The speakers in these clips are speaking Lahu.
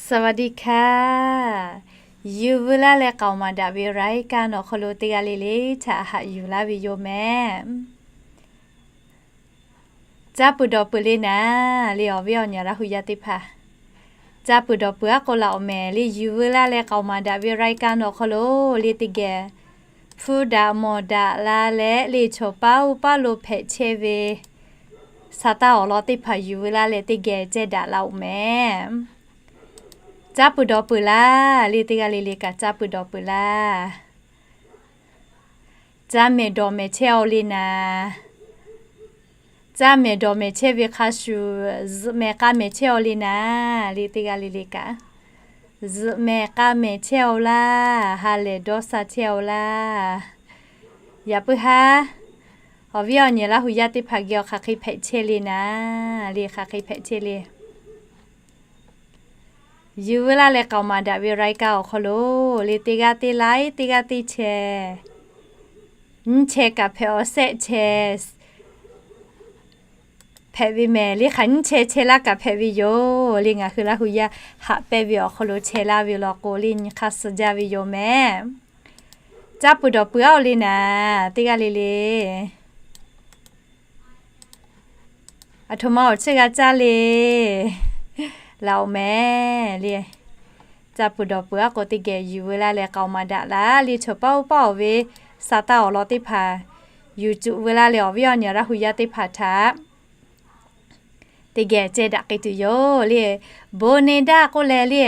สวัสดีค่ะ Yuˬ veu laˇ leh k'aoˍ maˍ daꞈ ve รายการ awˬ hk'aw lo teˇ g'aˇ le le htaꞈ haꞈ yuˬ laˇ ve yoˬ mehˍ. Caˇ peuˬ dawˬ peuˬ le naˍ le, awˬ viˉ awˬ nyi Laˇ hu yaˇ teˇ hpaˍ, caˇ peuˬ dawˬ peuˬ aˉ k'o laˬ awˬ mehˍ le. Yuˬ veu laˇ leh k'aoˍ maˍ daꞈ ve รายการ awˬ hk'aw lo le teˇ geh hpu daꞈ mawˬ daꞈ la leh le, chaw paˉ uˉ paˉ lo hpehꞈ chehˇ ve sa taˇ awˬ lawn teˇ hpaˍ yuˬ veu laˇ leh teˇ geh ceh daꞈ la oˬ mehˍ. Caˇ peuˬ dawˬ peuˬ laˇ le, teˇ g'aˇ le le kaꞈ caˇ peuˬ dawˬ peuˬ laˇ. Caˇ mehˍ dawˬ mehˍ chehˇ-aw le naˍ, caˇ mehˍ dawˬ mehˍ chehˇ ve hk'a shuˍ, zuhꞈ mehˍ k'a mehˍ chehˇ-aw le naˍ le, teˇ g'aˇ le le kaꞈ zuhꞈ mehˍ k'a mehˍ chehˇ-aw laˇ. Ha lehˬ dawˇ sha chehˇ-aw laˇ. Yaꞈ puiˉ haˉ, awˬ viˉ awˬ nyi Laˇ hu yaˇ teˇ hpaˍ geh awˬ hk'aˬ hk'e hpehꞈ chehˇ le naˍ le, hk'aˬ hk'e hpehꞈ chehˇ le. Yuˬ veu laˇ leh k'aoˍ maˍ daꞈ ve รายการ awˬ hk'aw lo le, teˇ g'aˇ teˇ laiˉ teˇ g'aˇ teˇ chehˇ, nyiˇ chehˇ kaꞈ hpehꞈ-aw, shehˆ chehˇ hpehꞈ ve mehˍ le. Hk'aˬ nyiˇ chehˇ chehˇ laˇ kaꞈ hpehꞈ ve yoˬ le. Ngaˬ hui Laˇ hu yaˇ haꞈ pehnˇ ve awˬ hk'aw lo chehˇ laˇ ve law k'o le, nyi hk'aˇ suh jaˇ ve yoˬ mehˍ. Caˇ peuˬ dawˬ peuˬ aˉ-aw le naˍ, teˇ g'aˇ le le. Aˬ htoꞈ ma awˬ chi g'a caˇ le laˬ oˬ mehˍ le. Caˇ peuˬ dawˬ peuˬ aˉ k'o teˇ geh yuˬ veu laˇ leh k'aoˍ maˍ daꞈ laˇ le, chaw paˉ uˉ paˉ-aw ve sa taˇ awˬ lawn teˇ hpaˍ yuˬ cuˬ veu laˇ leh, awˬ viˉ awˬ nyi Laˇ hu yaˇ teˇ hpaˍ htaꞈ teˇ geh ceh daꞈ k'ai tuˬ yoˬ le. Bon ne daˇ k'oˆ leh le,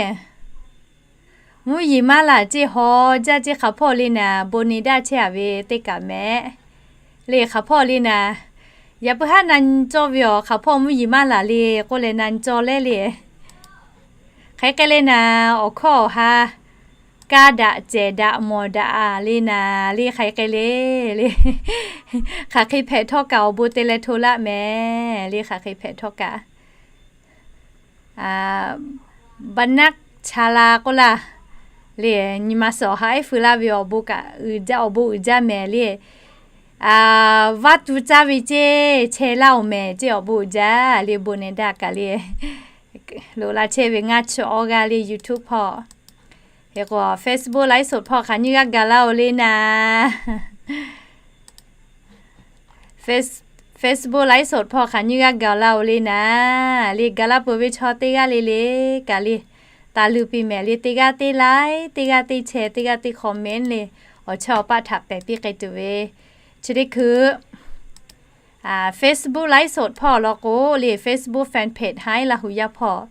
mvuhˇ yeˬ maˇ laˬ ceˇ haw jaˇ ceˇ hk'aˬ hpawˇ le naˍ, bon ne daˇ chehˇ-a ve teˇ kaꞈ mehˍ le. Hk'aˬ hpawˇ le naˍ, yaꞈ puiˉ haˉ na nyi cawˇ ve awˬ hk'aˬ hpawˇ mvuhˇ yeˬ maˇ laˬ le k'oˆ leh na nyi cawˇ leh le. Hk'aˬ hk'e le naˍ, awˬ hkawˇ awˬ ha kaˇ daꞈ cehˬ daꞈ mawˬ daꞈ-a le naˍ le, hk'aˬ hk'e le le. Hk'aˬ hk'e hpehꞈ htawˇ kaꞈ awˬ bon te leh hto laˇ mehˍ le, hk'aˬ hk'e hpehꞈ htawˇ kaꞈ. Baˍnaˆ cha la k'oˆ laˇ le, nyi ma suhˍ awˬ ha ehˉ feu laˇ ve awˬ bon kaꞈ uiˍ jaˇ, awˬ bon uiˍ jaˇ mehˍ le. Vaˇ tu caˇ ve ceˇ chehˇ laˇ oˬ mehˍ ceˇ, awˬ bon uiˍ jaˇ le. Bon ne daˇ kaꞈ le, loꞈ la chehˇ ve ngaˇ chi awˇ g'aˇ le YouTube hpawˇ, hk'e k'o Facebook ไลฟ์สด hpawˇ hk'aˬ nyiˇ g'aˇ gaˬ laˇ oˬ le naˍ. Facebook ไลฟ์สด hpawˇ hk'aˬ nyiˇ g'aˇ gaˬ laˇ oˬ le naˍ. Le gaˬ laˇ peuˬ ve chaw teˇ g'aˇ le le kaꞈ le, taˍ luˬ piˇ mehˍ le. Teˇ g'aˇ teˇ like, teˇ g'aˇ teˇ share, teˇ g'aˇ teˇ comment le, awˬ chawˇ awˬ paˆ htaꞈ pehˬ piˇ k'ai tuˬ ve. Chi teˇ hkui Facebook ไลฟ์สด hpawˇ law k'o le, Facebook fan page Haiˉ Laˇ hu yaˇ hpawˇ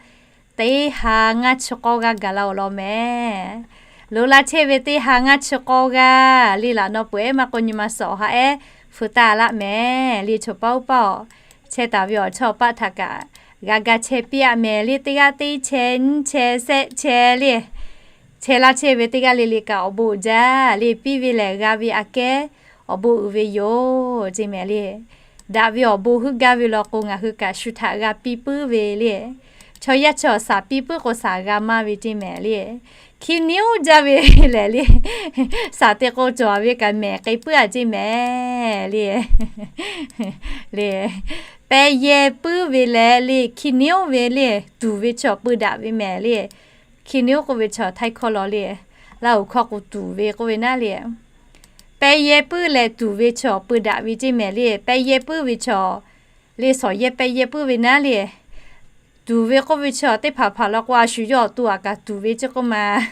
teˇ ha ngaˇ chi k'awˇ g'aˇ gaˬ laˇ oˬ law mehˍ. Loꞈ la chehˇ ve teˇ ha ngaˇ chi k'awˇ g'aˇ le laꞈ naw peuˬ ehˉ maˇ k'o nyi ma suhˍ awˬ ha ehˉ feu taˍ laˇ mehˍ le. Chaw paˉ uˉ paˇ-aw, chehˇ taˍ ve awˬ chawˇ awˬ paˆ htaꞈ kaꞈ g'a ga chehˇ piˇ-a mehˍ le. Teˇ g'aˇ teˇ chehˇ nyiˇ chehˇ shehˆ chehˇ le, chehˇ laˇ chehˇ ve teˇ g'aˇ le le kaꞈ awˬ bon uiˍ jaˇ le. Piˇ ve lehˬ g'a ve aꞈ kehˉ awˬ bon uiˍ ve yoˬ ceˇ mehˍ le. Daꞈ ve awˬ bon heuˆ gaˇ ve law k'o ngaˬ hui kaꞈ shu htaꞈ g'a piˇ puiˉ ve le. Chaw yaˇ chaw shaˍ piˇ puiˉ k'o shaˍ g'a maˇ ve ceˇ mehˍ le. Hkiˇ niˉ uˉ jaˇ ve lehˬ le, shaˍ te k'o cawˬ ve kaꞈ mehˍ k'ai puiˉ-a ceˇ mehˍ le. Le, pehˇ yehˇ puiˉ ve leh le, hkiˇ niˉ uˉ ve le, tuˍ ve chaw peu daꞈ ve mehˍ le. Hkiˇ niˉ uˉ k'oˆ ve chaw Htaiˇ hkawˇ law le, Laˇ huˍ hkawˇ k'o tuˍ ve k'oˆ ve naˉ le. Pehˇ yehˇ puiˉ leh tuˍ ve chaw peu daꞈ ve ceˇ mehˍ le. Pehˇ yehˇ puiˉ ve chaw le, shawˍ yehˇ pehˇ yehˇ puiˉ ve naˉ le. Tuˍ ve k'oˆ ve chaw teˇ hpaˍ hpaˍ law k'o, a shu yawˇ awˬ to aꞈ kaꞈ tuˍ ve ceˇ k'oˆ ma.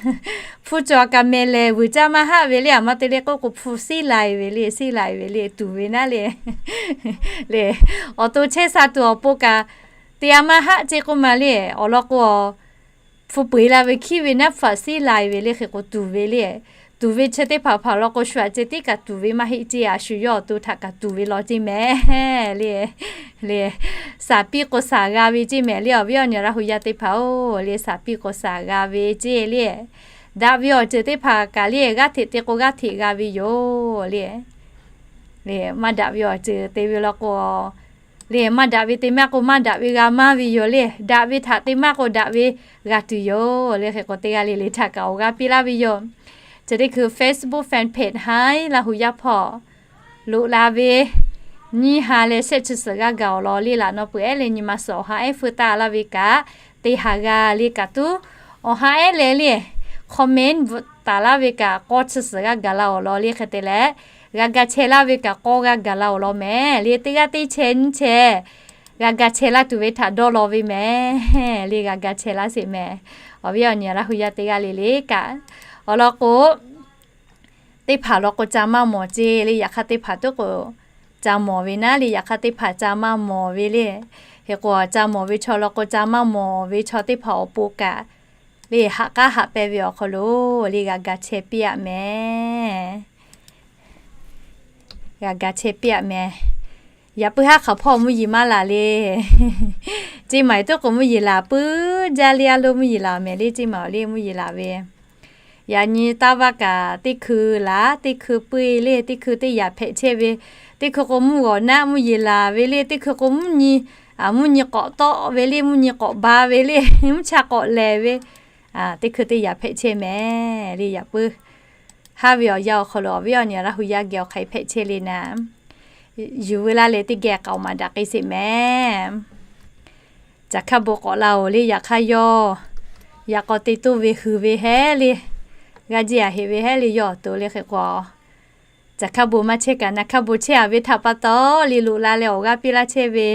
Hpu cawˬ aꞈ kaꞈ mehˍ lehˬ vuiˬ caˇ maˇ haˆ ve le, aˬ ma te le k'oˆ k'o hpu siˉ lai ve le, siˉ lai ve le, tuˍ ve naˉ le. Le, awˬ to chehˇ sha tuˬ awˬ pon kaꞈ te a maˇ haˆ ceˇ k'oˆ ma le. Awˬ lawn k'o, hpu peu eˬ la ve hkiˇ ve naˉ hpu aꞈ siˉ lai ve le, hk'e k'o tuˍ ve le. Tuˍ ve chi teˇ hpaˍ hpaˍ law k'o, shu aꞈ ceh tiˉ kaꞈ tuˍ ve maˇ heˆ ceˇ, a shu yawˇ awˬ to htaꞈ kaꞈ tuˍ ve law ceˇ mehˍ le. Le, shaˍ piˇ k'o shaˍ g'a ve ceˇ mehˍ le, awˬ viˉ awˬ nyi Laˇ hu yaˇ teˇ hpaˍ-oˬ le, shaˍ piˇ k'o shaˍ g'a ve ceˇ le. Daꞈ ve awˬ ceuˬ teˇ hpaˍ kaꞈ le, g'aˇ hteꞈ te k'o g'aˇ hteꞈ g'a ve yoˬ le. Le, maˇ daꞈ ve awˬ ceuˬ te ve law k'o, le maˇ daꞈ ve te maˇ k'o maˇ daꞈ ve g'a maˇ ve yoˬ le. Daꞈ ve htaꞈ te maˇ k'o daꞈ ve g'a tuˬ yoˬ le. Hk'e k'o teˇ g'aˇ le le htaꞈ kaꞈ awˬ g'aˇ piˇ laˇ ve yoˬ. Chi teˇ hkui Facebook fan page Haiˉ Laˇ hu yaˇ hpawˇ loꞈ la ve nyiˇ ha leh shehˆ chi suhˍ g'aˇ gaˬ awˬ lawn le laꞈ naw peuˬ ehˉ leh nyi ma suhˍ awˬ ha ehˉ feu taˍ laˇ ve kaꞈ, teˇ ha g'a le kaꞈ tuˉ awˬ ha ehˉ leh le, comment bvuhꞈ taˍ laˇ ve kaꞈ k'awˇ chi suhˍ g'a gaˬ la awˬ lawn le hk'e te leh, g'a ga chehˇ laˇ ve kaꞈ k'awˇ g'a gaˬ la awˬ lawn mehˍ le. Teˇ g'aˇ teˇ chehˇ nyiˇ chehˇ g'a ga chehˇ laˇ tuˬ ve htaꞈ dawˇ law ve mehˍ le. G'a ga chehˇ laˇ sheˍ mehˍ. Awˬ viˉ awˬ nyi Laˇ hu yaˇ teˇ g'aˇ le le kaꞈ, awˬ lawn k'o, teˇ hpaˍ law k'o ca maˇ mawˬ ce le. Yaꞈ hk'aˇ teˇ hpaˍ tuˉ k'o ca mawˬ ve naˉ le. Yaꞈ hk'aˇ teˇ hpaˍ ca maˇ mawˬ ve le. Hk'e k'o ca mawˬ ve chaw law k'o ca maˇ mawˬ ve chaw teˇ hpaˍ awˬ pon kaꞈ le, haꞈ k'aˉ haꞈ pehˇ ve awˬ hk'aw lo le g'a ga chehˇ piˇ aꞈ mehˍ. G'a ga chehˇ piˇ aꞈ mehˍ. Yaꞈ puiˉ haˉ hk'aˬ hpawˇ mvuhˇ yeˬ maˇ laˬ le. Ceˇ maˬ tuˉ k'o mvuhˇ yeˬ laˬ puiˉ jaˇ le. A lo mvuhˇ yeˬ laˬ mehˍ le. Ceˇ maˬ awˬ le mvuhˇ yeˬ laˬ ve, yaꞈ nyi taˇ vaˇ kaꞈ teˇ hkui laˬ, teˇ hkui puiˇ le, teˇ hkui teˇ yaꞈ hpehꞈ chehˇ ve, teˇ hkui k'o mvuhˇ g'awˬ naˆ mvuhˇ yeˬ laˬ ve le, teˇ hkui k'o mvuhˇ nyi, a, mvuhˇ nyi k'awꞈ tawˆ ve le, mvuhˇ nyi k'awꞈ ba ve le, mvuhˇ cha k'awꞈ lehˬ ve, a, teˇ hkui teˇ yaꞈ hpehꞈ chehˇ mehˍ le. Yaꞈ puiˉ haˉ ve awˬ yanˇ awˬ hk'aw lo awˬ viˉ awˬ nyi Laˇ hu yaˇ geh awˬ hk'aˬ hk'e hpehꞈ chehˇ le naˉ, yuˬ veu laˇ leh teˇ geh k'aoˍ maˍ daꞈ k'ai sheˍ mehˍ. Caˬ hkaˇ bon k'awꞈ la-oˬ le. Yaꞈ hk'aˇ yawˇ yaꞈ k'aw te toˇ ve hui ve hehˉ le, g'a jiˇ aꞈ heꞈ ve hehˉ le yawˇ awˬ to le. Hk'e k'o caˬ hkaˇ bon maˇ chehˇ kaꞈ naˬ hkaˇ bon chehˇ a ve htaꞈ pa taw le, loꞈ la leh awˬ g'aˇ piˇ laˇ chehˇ ve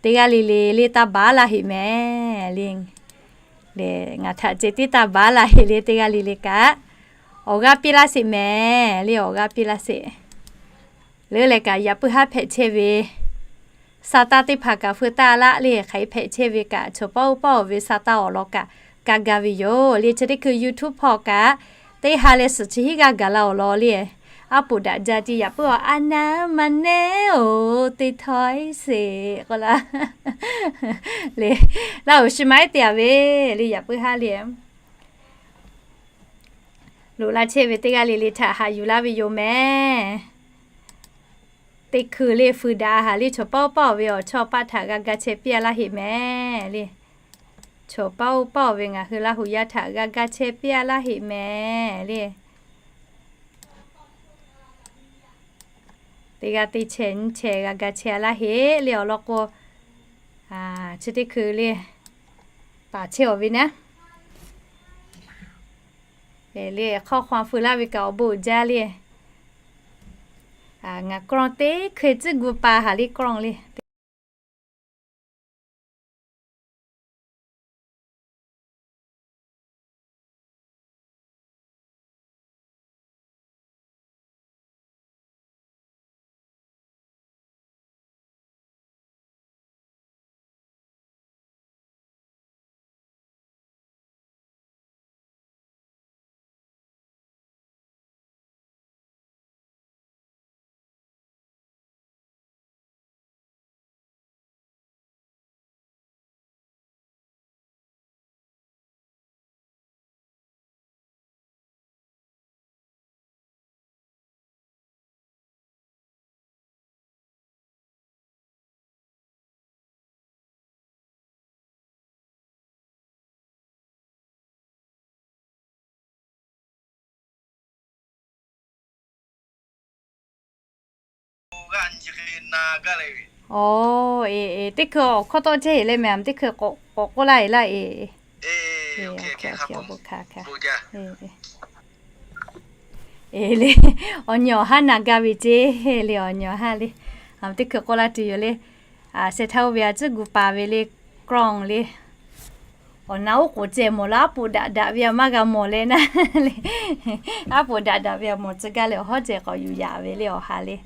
teˇ g'aˇ le le le taˇ baˬ laˇ heꞈ mehˍ le. Ngaˬ htaꞈ ceh tiˉ taˇ baˬ laˇ heꞈ le. Teˇ g'aˇ le le kaꞈ awˬ g'aˇ piˇ laˇ sheˍ mehˍ le. Awˬ g'aˇ piˇ laˇ sheˍ. Leuˉ leh kaꞈ yaꞈ puiˉ haˉ hpehꞈ chehˇ ve sa taˇ teˇ hpaˍ kaꞈ feu taˇ laˆ le. Hk'aˬ hk'e hpehꞈ chehˇ ve kaꞈ, chaw paˆ oˇ paˆ oˬ ve sa taˇ awˬ lawn kaꞈ kaˇ gaˇ ve yoˬ le. Chi teˇ hkui YouTube hpawˇ kaꞈ teˇ ha leh suhˍ chi hiˉ g'aˇ gaˬ la awˬ lawn le. Aˉ poꞈ daꞈ jaˇ ce. Yaꞈ puiˉ a, a naˉ ma neˉ oˬ te htawˇ iˉ sheˍ k'oˆ laˇ le. Laˇ oˬ, shi ma iˉ te a ve le. Yaꞈ puiˉ haˉ le, loꞈ la chehˇ ve teˇ g'aˇ le le htaꞈ haꞈ yuˬ laˇ ve yoˬ mehˍ. Teˇ hkui le fui daꞈ haˍ le, chaw paˆ oˇ paˆ oˬ ve awˬ chawˇ paˆ htaꞈ g'a ga chehˇ piˇ a laˇ heꞈ mehˍ le. Chaw paˆ oˇ paˆ oˬ ve ngaˬ hui Laˇ hu yaˇ htaꞈ g'a ga chehˇ piˇ a laˇ heꞈ mehˍ le. Teˇ g'aˇ teˇ chehˇ nyiˇ chehˇ g'a ga chehˇ a laˇ heꞈ le. Awˬ lawn k'o, chi teˇ hkui le, paˍ chehˇ awˬ ve naˉ le, hk'aw hk'aw feu laˇ ve kaꞈ awˬ bon uiˍ jaˇ le. Ngaˬ กล้อง teˇ hkui tcuhˉ gu pa haˍ le กล้อง le. Aˬ, eˬ, eˬ, teˇ hkui awˬ hkawˇ tawˆ chehˇ heꞈ leh mehˍ, teˇ hkui k'awꞈ k'oˆ laˇ heꞈ laˇ, eˬ, eˬ, le, awˬ nyi awˬ haˉ na gaˇ ve ceˇ le, awˬ nyi awˬ haˉ le, teˇ hkui k'oˆ laˇ tuˬ yoˬ le. Sheh htaˇ oˇ ve a tcuhˉ gu pa ve le, กล้อง le. Awˬ na oˉ k'oˍ ceh mawˬ la, aˉ poꞈ daꞈ daꞈ ve a maˇ g'a mawˬ leh naˉ le. Aˉ poꞈ daꞈ daꞈ ve a mawˬ tcuh gaˇ leh awˬ hawˉ ceh k'awꞈ yuˬ yaꞈ ve le awˬ ha le.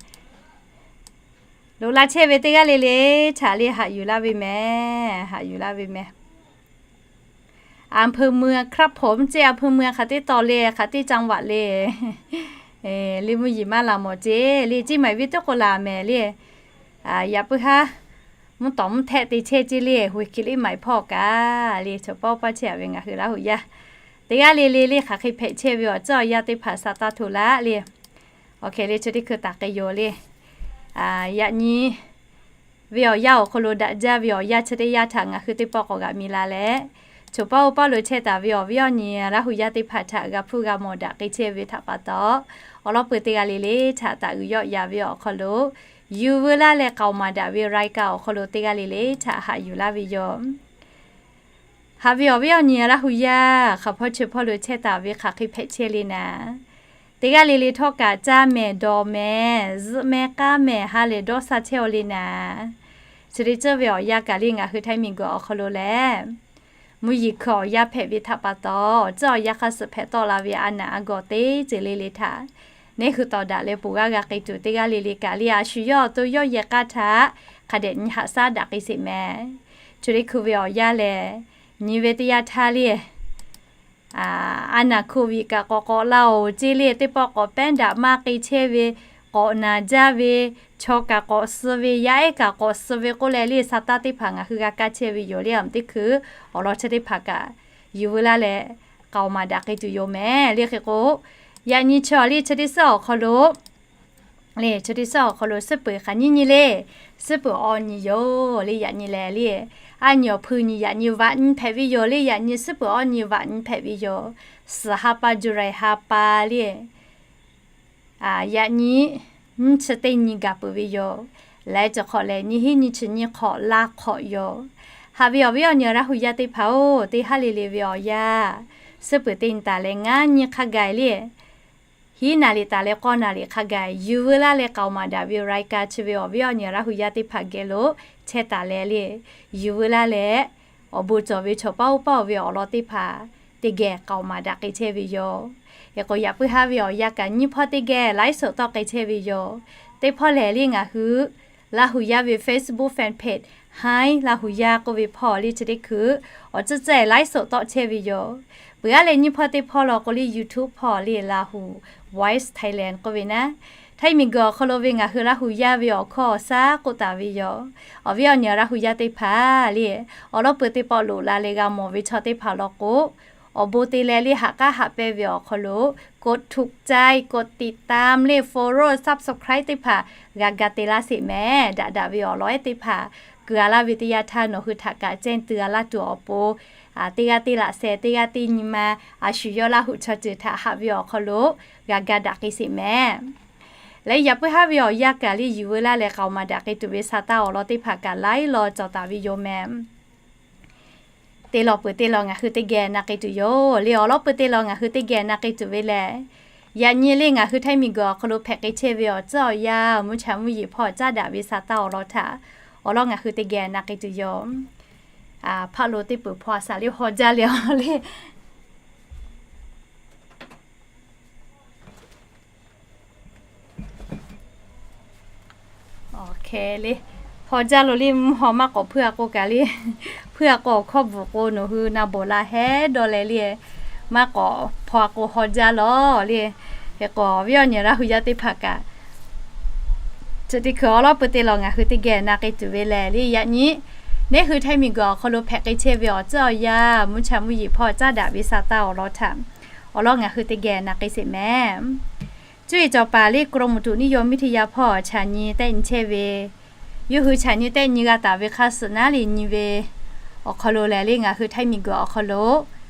Loꞈ la chehˇ ve teˇ g'aˇ le le htaꞈ le haꞈ yuˬ laˇ ve mehˍ, haꞈ yuˬ laˇ ve mehˍ. อำเภอเมือง ครับผม ceˇ, อำเภอเมือง hk'aˬ teˇ tawˍ le, hk'aˬ teˇ จังหวัด le. Le mvuhˇ yeˬ maˇ laˬ mawˬ ceˇ le, ceˇ maˬ ve teˇ k'o laˬ mehˍ le. Yaꞈ puiˉ haˉ mvuhˇ tawˍ mvuhˇ htehˆ te chehˇ ceˇ le, hui hki liˇ maˍ hpawˇ kaꞈ le, chaw paˆ oˇ paˆ chehˇ a ve ngaˬ hui Laˇ hu yaˇ teˇ g'aˇ le le le hk'aˬ hk'e hpehꞈ chehˇ ve awˬ tcuhˉ awˬ yanˇ teˇ hpaˍ sa taˇ hto laˇ le. Awˬ hkeh le chi teˇ hkui taˍ k'ai yoˬ le. Yaꞈ nyi ve awˬ yanˇ awˬ hk'aw lo daꞈ jaˇ ve awˬ yanˇ chi teˇ yanˇ htaꞈ ngaˬ hui teˇ pawˆ k'awꞈ g'aꞈ mi la leh, chaw paˆ oˇ paˆ lo chehˇ taˍ ve awˬ viˉ awˬ nyi Laˇ hu yaˇ teˇ hpaˍ htaꞈ g'a hpuˇ g'a mawˬ daꞈ k'ai chehˇ ve htaꞈ pa taw, awˬ lawn peuˬ teˇ g'aˇ le le htaꞈ taˍ uiˍ yawˆ yan ve awˬ hk'aw lo, yuˬ veu laˇ leh k'aoˍ maˍ daꞈ ve รายการ awˬ hk'aw lo teˇ g'aˇ le le htaꞈ haꞈ yuˬ laˇ ve yoˬ. Haꞈ ve awˬ viˉ awˬ nyi Laˇ hu yaˇ, hk'aˬ hpawˇ chi hpawˇ lo chehˇ taˍ ve hk'aˬ hk'e hpehꞈ chehˇ le naˍ, teˇ g'aˇ le le htawˇ kaꞈ caˇ mehˍ dawˬ mehˍ zuhˆ mehˍ k'aˉ mehˍ ha lehˬ dawˇ sha chehˇ aw le naˍ. Chi teˇ ceuˬ ve awˬ yanˇ kaꞈ le ngaˬ hui Htaiˇ miˬguiˬ awˬ hk'aw lo lehˬ, mvuhˇ yeˬ hkui awˬ yanˇ hpehꞈ ve htaꞈ pa taw, ceuˬ awˬ yanˇ hk'a suhˍ hpehꞈ tawˆ la ve a naˍ a gawˬ teˇ ceuˬ le le htaꞈ neˇ hui tawˍ daꞈ leh poˬ g'aˇ g'a k'ai tuˬ, teˇ g'aˇ le le kaꞈ le a shu yawˇ awˬ to yawˇ yehˬ k'a htaꞈ hk'a dehꞈ nyi haꞈ shaˉ daꞈ k'ai sheˍ mehˍ. Chi teˇ hkui ve awˬ yanˇ lehˬ, nyi ve teˇ yanˇ htaˇ le a naˍ hk'oˆ ve kaꞈ k'awꞈ k'awꞈ la oˬ ceˇ le, teˇ pawˆ k'awꞈ pehˉ daꞈ maˇ k'ai chehˇ ve, k'awꞈ naˍ jaˇ ve, chaw kaꞈ k'awꞈ suh ve, yaˇ ehˉ kaꞈ k'awꞈ suh ve k'oˆ leh le, sa taˇ teˇ hpaˍ ngaˬ hui g'a kaˇ chehˇ ve yoˬ le. Aˬ teˇ hkui awˬ lawn chi teˇ hpaˍ kaꞈ yuˬ veu laˇ leh k'aoˍ maˍ daꞈ k'ai tuˬ yoˬ mehˍ. Le hk'e k'o, yaꞈ nyi chi awˬ le chi teˇ suhˉ awˬ hk'aw lo le, chi teˇ suhˉ awˬ hk'aw lo suhˉ peuˬ hk'aˬ nyiˇ nyi le, suhˉ peuˬ awˬ nyi yoˬ le. Yaꞈ nyi lehˬ le, a nyi awˬ hpui nyi yaꞈ nyi vaꞈ nyi hpehꞈ ve yoˬ le. Yaꞈ nyi suhˉ peuˬ awˬ nyi vaꞈ nyi hpehꞈ ve yoˬ. Suhˍ ha pa July ha pa le, yaꞈ nyi nyiˇ chi teˇ nyi gaˬ peuˬ ve yoˬ. Laiˉ ceuˬ hk'awꞈ lehˬ, nyiˇ hinˉ nyiˇ chi nyiˇ hk'awꞈ laˇ hk'awꞈ yoˬ. Haꞈ ve awˬ viˉ awˬ nyi Laˇ hu yaˇ teˇ hpaˍ-oˬ, teˇ haˉ le le ve awˬ yanˇ, suhˉ peuˬ teˇ nyi taˍ leh ngaˇ nyi hk'a gaˬ le, hiˉ naˍ riˍ taˍ leh k'awˇ naˍ riˍ hk'a gaˬ yuˬ veu laˇ leh k'aoˍ maˍ daꞈ ve รายการ chi ve awˬ viˉ awˬ nyi Laˇ hu yaˇ teˇ hpaˍ geh lo chehˇ taˍ leh le, yuˬ veu laˇ leh awˬ bon cawˬ ve chaw paˇ oˇ paˇ oˬ ve awˬ lawn teˇ hpaˍ teˇ geh k'aoˍ maˍ daꞈ k'ai chehˇ ve yoˬ. Hk'e k'o, yaꞈ puiˉ haˉ ve awˬ yanˇ kaꞈ nyiˇ hpawˇ teˇ geh ไลฟ์สด tawˆ k'ai chehˇ ve yoˬ. Teˇ hpawˇ lehˬ le ngaˬ hui Laˇ hu yaˇ ve Facebook fan page Hi Laˇ hu yaˇ k'oˆ ve hpawˇ le chi teˇ hkui awˬ ceuˬ ceuˬ ไลฟ์สด tawˆ chehˇ ve yoˬ. Peuˬ aˉ leh nyiˇ hpawˇ teˇ hpawˇ law k'o le YouTube hpawˇ le Laˇ hu Voice Thailand k'oˆ ve naˉ, Htaiˇ miˬguiˬ awˬ hk'aw lo ve ngaˬ hui Laˇ hu yaˇ ve awˬ hkawˇ awˬ shaˉ k'oˆ taˍ ve yoˬ. Awˬ viˉ awˬ nyi Laˇ hu yaˇ teˇ hpaˍ le, awˬ lawn peuˬ teˇ pawˆ loꞈ la leh g'a mawˬ ve chaw teˇ hpaˍ law k'o, awˬ bon te leh le haꞈ k'aˉ haꞈ pehnˇ ve awˬ hk'aw lo กดถูกใจ กดติดตาม le follow subscribe teˇ hpaˍ g'a ga te laˇ sheˍ mehˍ. Daꞈ daꞈ ve awˬ lawn ehˉ teˇ hpaˍ kuˬ a laˇ ve teˇ yanˇ htaˇ nawˬ hui htaꞈ kaꞈ แจ้งเตือน a laˇ tuˬ awˬ pon, teˇ g'aˇ teˇ laꞈ sheh teˇ g'aˇ teˇ nyi ma a shu yawˇ Laˇ hu chaw ceuˬ htaꞈ haꞈ ve awˬ hk'aw lo g'a ga daꞈ k'ai sheˍ mehˍ. Leh yaꞈ puiˉ haˉ ve awˬ yanˇ kaꞈ le yuˬ veu laˇ leh k'aoˍ maˍ daꞈ k'ai tuˬ ve sa taˇ awˬ lawn teˇ hpaˍ kaꞈ laiˉ law cawˬ taˍ ve yoˬ mehˍ. Te lawˬ peuˬ te lawˬ ngaˬ hui teˇ geh na k'ai tuˬ yoˬ le. Awˬ lawn peuˬ te lawˬ ngaˬ hui teˇ geh na k'ai tuˬ ve lehˬ, yaꞈ nyi le ngaˬ hui Htaiˇ miˬguiˬ awˬ hk'aw lo hpehꞈ k'ai chehˇ ve awˬ ceuˬ awˬ yanˇ mvuhˇ cha mvuhˇ yeˬ hpawˇ caˉ daꞈ ve sa taˇ awˬ lawn htaꞈ awˬ lawn ngaˬ hui teˇ geh na k'ai tuˬ yoˬ. Hpaˆ lo teˇ peuˬ hpaw a shaˍ le haw jaˇ le a le. Awˬ hk'e le, haw jaˇ lo le mvuhˇ haw maˇ k'awꞈ hpuiˇ a k'o kaꞈ le, hpuiˇ a k'o awˬ hkawˇ bvuhꞈ k'o nawˬ hui na bawˬ la hehˉ dawˇ leh le, maˇ k'awꞈ hpaw a k'o haw jaˇ lawˬ le. Hk'e k'o awˬ viˉ awˬ nyi Laˇ hu yaˇ teˇ hpaˍ kaꞈ, chi teˇ hkui awˬ lawn peuˬ te lawˬ ngaˬ hui teˇ geh na k'ai tuˬ ve lehˬ le, yaꞈ nyi neˇ hui Htaiˇ miˬguiˬ awˬ hk'aw lo hpehꞈ k'ai chehˇ ve awˬ ceuˬ awˬ yanˇ mvuhˇ cha mvuhˇ yeˬ hpawˇ caˉ daꞈ ve sa taˇ awˬ lawn htaꞈ awˬ lawn ngaˬ hui teˇ geh na k'ai sheˍ mehˍ. Cuˇ yiˍ cawˬ paˍ le กรมอุตุนิยมวิทยา hpawˇ chaꞈ nyi tehˆ nyi chehˇ ve, yawˇ hui chaꞈ nyi tehˆ nyi g'a taˍ ve hk'a suhˍ naˉ le nyi ve awˬ hk'aw lo lehˬ le ngaˬ hui Htaiˇ miˬguiˬ awˬ hk'aw lo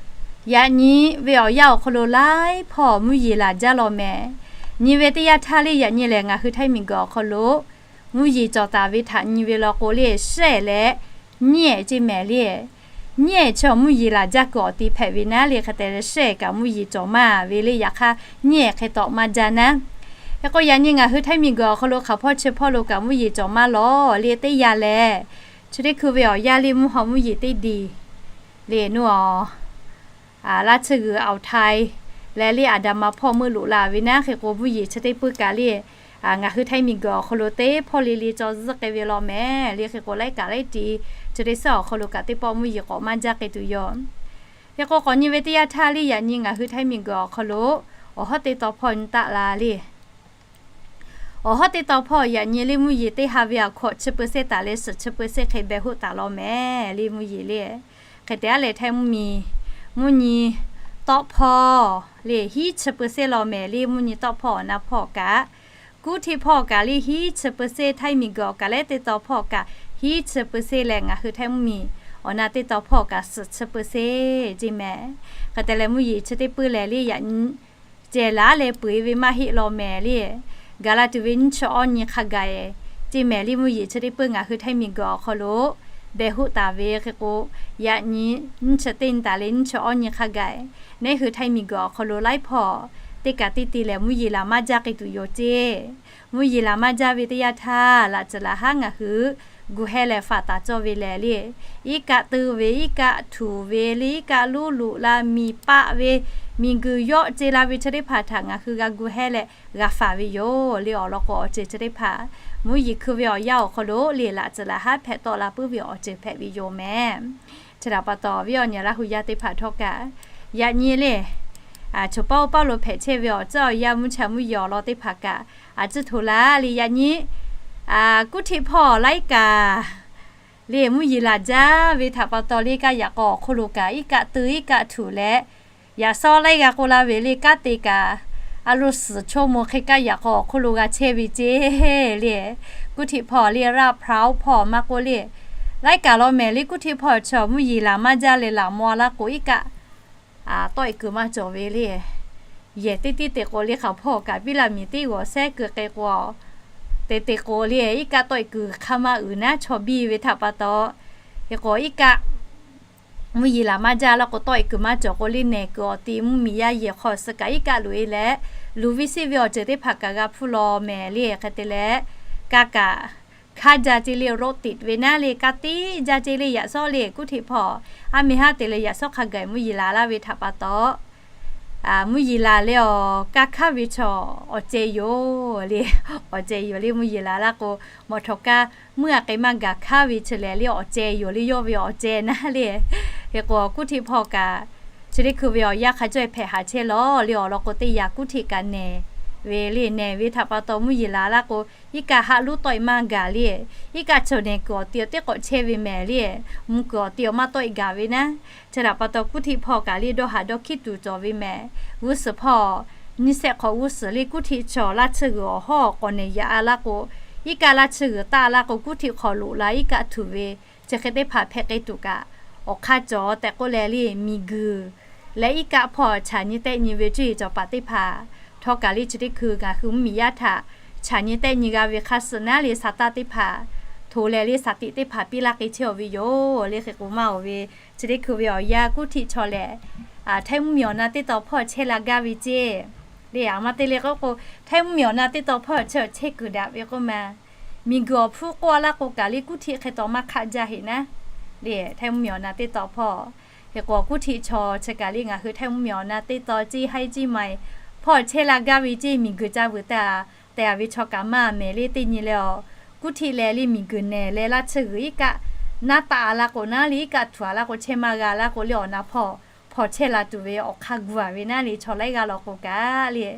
yaꞈ nyi ve awˬ yanˇ awˬ hk'aw lo laiˉ hpawˇ mvuhˇ yeˬ laˬ jaˇ law mehˍ. Nyi ve teˇ yanˇ htaˇ le yaꞈ nyi lehˬ ngaˬ hui Htaiˇ miˬguiˬ awˬ hk'aw lo mvuhˇ yeˬ cawˬ taˍ ve htaꞈ nyi ve law k'o le, shehˆ leh nyiˇ ehˍ ceˇ mehˍ le. Nyiˇ ehˍ chi awˬ mvuhˇ yeˬ laˬ jaˇ kuiˬ awˬ ti hpehꞈ ve naˉ le, hk'e te leh shehˆ kaꞈ mvuhˇ yeˬ cawˬ maˇ ve le, yaꞈ hk'aˇ nyiˇ ehˍ hk'e tawꞈ maˇ jaˇ naˉ. Hk'e k'o yaꞈ nyi ngaˬ hui Htaiˇ miˬguiˬ awˬ hk'aw lo hk'aˬ hpawˇ chi hpawˇ lo kaꞈ mvuhˇ yeˬ cawˬ maˇ lawˬ le teˇ yanˇ lehˬ, chi teˇ hkui ve awˬ yanˇ le mvuhˇ haw mvuhˇ yeˬ teˇ diˬ le nuˇ a laˇ tsuhˇ g'uiˬ awˬ htaiˍ leh le aˬ daꞈ ma hpawˇ meuˇ loꞈ la ve naˉ. Hk'e k'o mvuhˇ yeˬ chi teˇ puiˇ kaꞈ le ngaˬ hui Htaiˇ miˬguiˬ awˬ hk'aw lo teˇ hpawˇ le le cawˬ zuhˆ k'ai ve law mehˍ le. Hk'e k'o laiˉ kaꞈ laiˉ ti chi teˇ suhˉ awˬ hk'aw lo kaꞈ teˇ pawˆ mvuhˇ yeˬ k'awꞈ maˇ jaˇ k'ai tuˬ yoˬ. Hk'e k'o k'awꞈ nyi ve teˇ yanˇ htaˇ le yaꞈ nyi ngaˬ hui Htaiˇ miˬguiˬ awˬ hk'aw lo awˬ hawˉ teˇ taw hpawˇ nyi taˆ la le. Awˬ hawˉ teˇ taw hpawˇ yaꞈ nyi le mvuhˇ yeˬ teˇ ha ve aˬ hkawꞈ chi เปอร์เซ็นต์ taˍ leh suhˍ chi เปอร์เซ็นต์ hk'e beh hoˆ taˍ law mehˍ le mvuhˇ yeˬ le. Hk'e te aˉ leh Htaiˇ mvuhˇ miˬ mvuhˇ nyi tawˆ hpawˇ le hiˉ chi เปอร์เซ็นต์ law mehˍ le mvuhˇ nyi tawˆ hpawˇ awˬ na hpawˇ kaꞈ, kuˉ hteˇ hpawˇ kaꞈ le hiˉ chi เปอร์เซ็นต์, Htaiˇ miˬguiˬ awˬ kaꞈ leh teˇ taw hpawˇ kaꞈ hiˉ chi เปอร์เซ็นต์ leh ngaˬ hui Htaiˇ mvuhˇ miˬ awˬ na teˇ taw hpawˇ kaꞈ suhˍ chi เปอร์เซ็นต์ ceˇ mehˍ. Hk'e te leh mvuhˇ yeˬ chi teˇ puiˇ lehˬ le yaꞈ nyi ceh laˉ leh peu eˬ ve maˇ heˆ law mehˍ le. Gaˬ la tuˬ ve nyiˇ chi awˇ nyi hk'a gaˬ ceˇ mehˍ le mvuhˇ yeˬ chi teˇ puiˇ ngaˬ hui Htaiˇ miˬguiˬ awˬ hk'aw lo deh hoˆ taˍ ve hk'e k'o, yaꞈ nyi nyiˇ chi teˇ nyi taˍ leh nyiˇ chi awˇ nyi hk'a gaˬ, neˉ hui Htaiˇ miˬguiˬ awˬ hk'aw lo laiˉ hpawˇ teˇ kaꞈ teˇ te lehˬ mvuhˇ yeˬ laˬ maˇ jaˇ k'ai tuˬ yoˬ ceˇ. Mvuhˇ yeˬ laˬ maˇ jaˇ ve teˇ yanˇ htaˇ, laꞈ tcuhˍ laꞈ haˉ ngaˬ hui gu hehˇ leh faˍ taˍ cawˇ ve lehˬ le, iˉ kaˆ teu ve, iˉ kaˆ htuˍ ve le, iˉ kaˆ luˇ luꞈ la miˬ paˆ ve, miˬguiˬ yawˆ ce la ve chi teˇ hpaˍ htaꞈ ngaˬ hui g'a gu hehˇ leh g'a faˍ ve yoˬ le. Awˬ lawn k'o, awˬ ceuˬ chi teˇ hpaˍ mvuhˇ yeˬ hkui ve awˬ yanˇ awˬ hk'aw lo le, laꞈ tcuhˍ laꞈ haˉ hpehꞈ tawˆ la puiˉ ve awˬ ceuˬ hpehꞈ ve yoˬ mehˍ. Chi htaꞈ pa taw, viˉ awˬ nyi Laˇ hu yaˇ teˇ hpaˍ htawˇ kaꞈ, yaꞈ nyi le, choˬ paˇ oˇ paˇ lo hpehꞈ chehˇ ve awˬ tcuhˉ awˬ yanˇ mvuhˇ cha mvuhˇ yeˬ awˬ lawn teˇ hpaˍ kaꞈ, a ciˉ hto laˇ le. Yaꞈ nyi kuˉ htiˆ hpawˇ laiˉ kaꞈ le mvuhˇ yeˬ laˬ jaˇ ve htaꞈ pa taw le, kaˇ yaꞈ k'aw awˬ hk'oˆ lo kaꞈ iˉ kaˆ teu iˉ kaˆ htuˍ leh, yaꞈ sawˉ laiˉ g'a k'oˆ laˇ ve le, kanˉ te kaꞈ a lo suhˍ chaw mo hk'e kaˇ yaꞈ k'aw awˬ hk'oˆ lo g'a chehˇ ve ceˇ le. Kuˉ htiˆ hpawˇ le, raˇ hpaˍ oˇ hpawˇ maˇ k'oˆ le, laiˉ kaꞈ law mehˍ le. Kuˉ htiˆ hpawˇ chaw mvuhˇ yeˬ laˬ maˇ jaˇ leh laˬ maw laˇ k'o, iˉ kaˆ tawˆ e kuiˬ maˇ cawˬ ve le. Yehˬ teˇ tiˉ te k'o le, hk'aˬ hpawˇ kaꞈ piˇ laˇ miˬ teˇ g'awˬ sehˉ keu k'ai k'o, te te k'o le, iˉ kaˆ tawˆ e kuiˬ hk'a maˇ uiˍ naˉ chaw biˇ ve htaꞈ pa taw, hk'e k'o iˉ kaˆ mvuhˇ yeˬ laˬ maˇ jaˇ laˇ k'o, tawˆ e kuiˬ maˇ cawˬ k'o le, nehˬ kuiˬ awˬ ti mvuhˇ miˬ yaˇ yehˬ hk'aw suh kaꞈ iˉ kaˆ loꞈ e leh, luˬ ve siˆ ve awˬ ceuˬ teˇ hpaˍ kaꞈ g'a hpuˇ law mehˍ le. Hk'e te leh, kaˇ kaꞈ hkanˉ jaˇ ceˇ le, roˆ tiꞈ ve naˉ le, kanˉ te jaˇ ceˇ le. Yaꞈ sawˉ le kuˉ htiˆ hpawˇ aˉ meh haˉ te leh yaꞈ sawˉ hk'a gaˬ mvuhˇ yeˬ laˬ laˇ ve htaꞈ pa taw, mvuhˇ yeˬ laˬ leh awˬ kaˇ hkanˉ ve chaw awˬ ceh yoˬ le. Awˬ ceh yoˬ le, mvuhˇ yeˬ laˬ laˇ k'o, mawꞈ htawꞈ kaˇ meuˇ a k'ai maˇ gaˬ hkanˉ ve chi lehˬ le, awˬ ceh yoˬ le, yawˇ ve awˬ ceh naˉ le. Hk'e k'o, kuˉ htiˆ hpawˇ kaꞈ chi teˇ hkui ve awˬ yanˇ hk'a cawˇ hpehꞈ haˍ chehˇ law le. Awˬ lawn k'o, teˇ yaꞈ kuˉ htiˆ kaꞈ nehˬ ve le, nehˬ ve htaꞈ pa taw mvuhˇ yeˬ laˬ laˇ k'o, iˉ kaˆ haˆ luˉ tawˆ e maˇ gaˬ le. Iˉ kaˆ chaw nehˬ kuiˬ awˬ ti teˇ k'awꞈ chehˇ ve mehˍ le. Mvuh kuiˬ awˬ ti awˬ maˇ tawˆ e gaˬ ve naˉ. Chi htaꞈ pa taw kuˉ htiˆ hpawˇ kaꞈ le dawˇ haˍ dawˇ hkiˉ tuˬ cawˬ ve mehˍ. G'uˇ suhˍ hpawˇ nyiˇ sehˆ hk'awꞈ g'uˇ suhˍ le kuˉ htiˆ chaw laˇ tsuhˇ g'uiˬ awˬ hawˉ k'awꞈ nehˬ yaꞈ a laˇ k'o, iˉ kaˆ laˇ tsuhˇ g'uiˬ taˆ laˇ k'o, kuˉ htiˆ hk'aw loꞈ la iˉ kaˆ htuˍ ve chi hk'e teˇ hpaˍ hpehꞈ k'ai tuˬ kaꞈ, awˬ hk'aˇ cawˬ tehꞈ k'oˆ leh le, miˬguiˬ leh iˉ kaˆ hpawˇ chaꞈ nyi tehˆ nyi ve cuˇ yiˍ cawˬ paˍ teˇ hpaˍ htawˇ kaꞈ le, chi teˇ hkui ngaˬ hui mvuhˇ miˬ yaˇ htaꞈ chaꞈ nyi tehˆ nyi g'a ve hk'a suh naˉ le, sa taˇ teˇ hpaˍ hto leh le, saˍ tiꞈ teˇ hpaˍ piˇ laˇ k'ai chehˇ aw ve yoˬ le. Hk'e k'o maˇ oˬ ve, chi teˇ hkui ve awˬ yanˇ kuˉ htiˆ chaw lehˬ, Htaiˇ mvuhˇ miˬ awˬ na teˇ taw hpawˇ chehˇ la gaˇ ve ceˇ le. A ma te le k'oˆ k'o, Htaiˇ mvuhˇ miˬ awˬ na teˇ taw hpawˇ chehˇ kuiˬ daꞈ ve k'oˆ ma, miˬguiˬ awˬ hpfuhˇ k'oˆ a laˇ k'o kaꞈ le, kuˉ htiˆ hk'e taw maˇ hk'aˆ jaˇ heꞈ naˉ le. Htaiˇ mvuhˇ miˬ awˬ na teˇ taw hpawˇ, hk'e k'o kuˉ htiˆ chaw chi kaꞈ le, ngaˬ hui Htaiˇ mvuhˇ miˬ awˬ na teˇ taw ceˇ haiˉ ceˇ ma e hpawˇ chehˇ la gaˇ ve ceˇ, miˬguiˬ ca vuiˬ taˍ tehˬ a ve chaw kaꞈ maˇ mehˍ le. Teˇ nyi leh awˬ kuˉ htiˆ leh le, miˬguiˬ nehˬ leh laˇ tsuhˇ g'uiˬ iˉ kaˆ naˉ taˆ a laˇ k'o naˉ le, iˉ kaˆ htuˍ a laˇ k'o chehˇ maˇ g'a laˇ k'o le, awˬ na hpawˇ hpawˇ chehˇ la tuˬ ve awˬ hk'aˇ gu a ve naˉ le, chaw laiˉ g'aˇ law k'o kaꞈ le.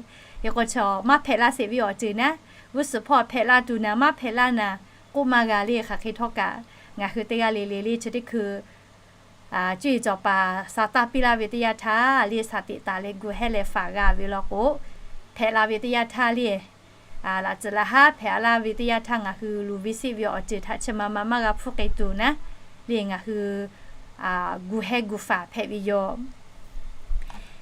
Hk'e k'o chaw maˇ hpehꞈ laˇ sheˍ ve awˬ ceuˬ naˉ, g'uˇ suhˍ hpawˇ hpehꞈ la tuˬ naˍ maˇ hpehꞈ laˇ naˍ k'oˆ maˇ g'a le. Hk'aˬ hk'e htawˇ kaꞈ, ngaˬ hui teˇ g'aˇ le le le chi teˇ hkui cuˇ yiˍ cawˬ paˍ sa taˇ piˇ laˇ ve teˇ yanˇ htaˇ le, saˍ tiꞈ taˍ leh gu hehˇ leh faˍ g'a ve law k'o, hpehꞈ la ve teˇ yanˇ htaˇ le, laꞈ tcuhˍ laꞈ haˉ hpehꞈ laˇ ve teˇ yanˇ htaˇ ngaˬ hui luˬ ve siˆ ve awˬ ceuˬ htaꞈ chi ma ma maˇ g'a hpuˇ k'ai tuˬ naˉ le, ngaˬ hui gu hehˇ gu faˍ hpehꞈ ve yoˬ.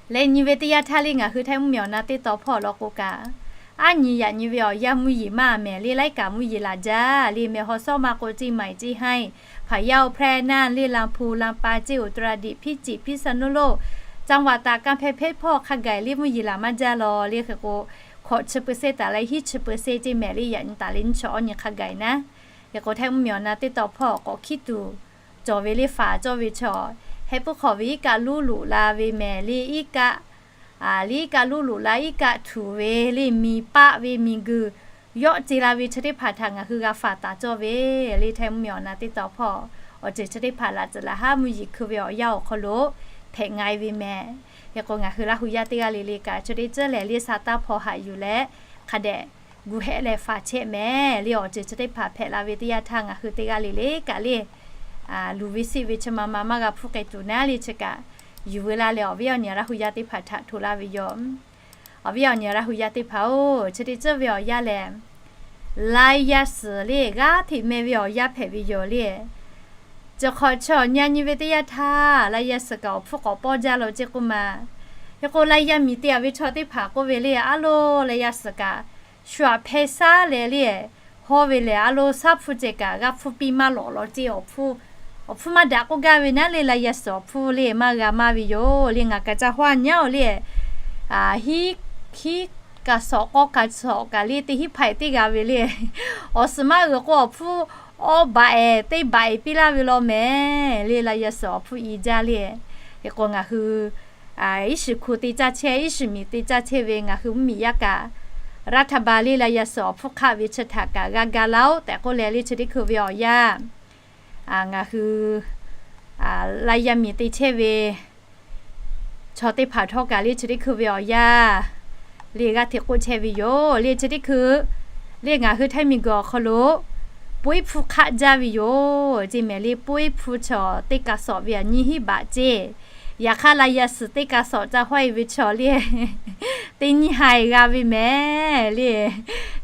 Leh nyi ve teˇ yanˇ htaˇ le, ngaˬ hui Htaiˇ mvuhˇ miˬ awˬ na teˇ taw hpawˇ law k'o kaꞈ, aˉ nyi yaꞈ nyi ve awˬ yanˇ mvuhˇ yeˬ maˇ mehˍ le, laiˉ kaꞈ mvuhˇ yeˬ laˬ jaˇ le. Meh haw sawˉ maˇ k'o ceˇ maiˍ ceˇ haiˉ, Hpaˍ yaˇ-oˬ, Hpehˇ naˇ le, Laˇ hpu, Laˇ pa ceˇ, Uttaradik, Phiˇ ciˍ, Phiˇ saˍ nuˇ loˇ, Caˇ-waˍ taˍ kaˇ hpehˇ hpehˇ hpawˇ hk'a gaˬ le mvuhˇ yeˬ laˬ maˇ jaˇ law le. Hk'e k'o, hkawꞈ chi peu seˇ taˍ leh hiˉ chi peu seˇ ceˇ mehˍ le, yaꞈ nyi taˍ leh nyiˇ chi awˇ nyi hk'a gaˬ naˉ. Hk'e k'o Htaiˇ mvuhˇ miˬ awˬ na teˇ taw hpawˇ k'awꞈ hkiˉ tuˬ cawˬ ve le, faˍ cawˇ ve chaw, heh puiˉ hk'awꞈ ve iˉ kaˆ luˉ loꞈ la ve mehˍ le, iˉ kaˆ le iˉ kaˆ luˉ loꞈ la iˉ kaˆ htuˍ ve le, miˬ paˆ ve miˬguiˬ yawˆ ce la ve chi teˇ hpaˍ htaꞈ ngaˬ hui g'a faˍ taˍ cawˇ ve le. Htaiˇ mvuhˇ miˬ awˬ na teˇ taw hpawˇ awˬ ceuˬ chi teˇ hpaˍ laꞈ tcuhˍ laꞈ haˉ mvuhˇ yeˬ hkui ve awˬ yanˇ awˬ hk'aw lo hpehꞈ nga e ve mehˍ. Hk'e k'o ngaˬ hui Laˇ hu yaˇ teˇ g'aˇ le le kaꞈ chi teˇ ceuˬ lehˬ le, sa taˇ hpaw haꞈ yuˬ leh hk'a dehꞈ gu hehˆ leh faˍ chehˇ mehˍ le. Awˬ ceuˬ chi teˇ hpaˍ hpehꞈ la ve teˇ yanˇ htaˇ ngaˬ hui teˇ g'aˇ le le kaꞈ le, luˬ ve siˆ ve chi ma ma maˇ g'a hpuˇ k'ai tuˬ naˉ le, chi kaꞈ yuˬ veu laˇ leh awˬ viˉ awˬ nyi Laˇ hu yaˇ teˇ hpaˍ htaꞈ hto laˇ ve yoˬ. Awˬ viˉ awˬ nyi Laˇ hu yaˇ teˇ hpaˍ-oˬ, chi teˇ ceuˬ ve awˬ yanˇ lehˬ, laiˇ yaˇ suhˍ le g'aˇ hteꞈ meh ve awˬ yanˇ hpehꞈ ve yoˬ le. Ceuˬ hk'awꞈ chaw nyi a nyi ve teˇ yanˇ htaˇ laiˇ yaˇ suhˍ kaꞈ awˬ hpfuhˇ k'awꞈ pawˇ jaˇ lo ceˇ k'oˆ ma. Hk'e k'o laiˇ yaˇ miˬ te a ve chaw teˇ hpaˍ k'oˆ ve le, aˉ lo laiˇ yaˇ suhˍ kaꞈ shu aꞈ hpeh shaˉ leh le, hawˇ ve lehˬ aˉ lo shaˉ hpu ceh kaꞈ g'a hpu piˇ maˇ lawꞈ law ceˇ, awˬ hpfuhˇ Awˬ hpfuhˇ maˇ daꞈ k'oˆ gaˇ ve naˉ le, laˇ yaˇ suhˍ awˬ hpfuhˇ le maˇ g'a maˇ ve yoˬ le. Ngaˬ kaꞈ ca hawˉ nyaˉ-oˬ le, hiˉ, hiˉ kaꞈ sawꞈ k'awˇ kaꞈ sawꞈ kaꞈ le teˇ hiˉ hpaˍ-eˍ teˇ g'a ve le. Awˬ suhˍ maˇ uiˍ k'o awˬ hpfuhˇ awˇ baꞈ-eˍ teˇ baꞈ-eˍ piˇ laˇ ve law mehˍ le, laˇ yaˇ suhˍ awˬ hpfuhˇ i jaˇ le. Hk'e k'o ngaˬ hui iˉ shiˍ hku te caˇ chehˇ, iˉ shiˍ miˬ te caˇ chehˇ ve ngaˬ hui mvuhˇmiˬ yaˇ kaꞈ, รัฐบาล le laˇ yaˇ suhˍ awˬ hpfuhˇ hk'aˆ ve chi htaꞈ kaꞈ g'a ga laˇ-oˆ tehꞈ k'oˆ leh le chi teˇ hkui ve awˬ yanˇ ngaˬ hui laˇ yaˇ miˬ te chehˇ ve chaw teˇ hpaˍ htawˇ kaꞈ le chi teˇ hkui ve awˬ yanˇ le g'aˇ hteꞈ k'oˆ chehˇ ve yoˬ le. Chi teˇ hkui le ngaˬ hui Htaiˇ miˬguiˬ awˬ hk'aw lo บวยพู hk'aˆ jaˇ ve yoˬ ceˇ mehˍ le. บวยพู chaw teˇ kaꞈ sawꞈ ve aꞈ nyiˇ hinˉ baꞈ ceˇ. Yaꞈ hk'aˇ laˇ yaˇ suhˍ teˇ kaꞈ sawꞈ ca hawˇ-e ve chaw le teˇ nyiˇ ha-e g'a ve mehˍ le.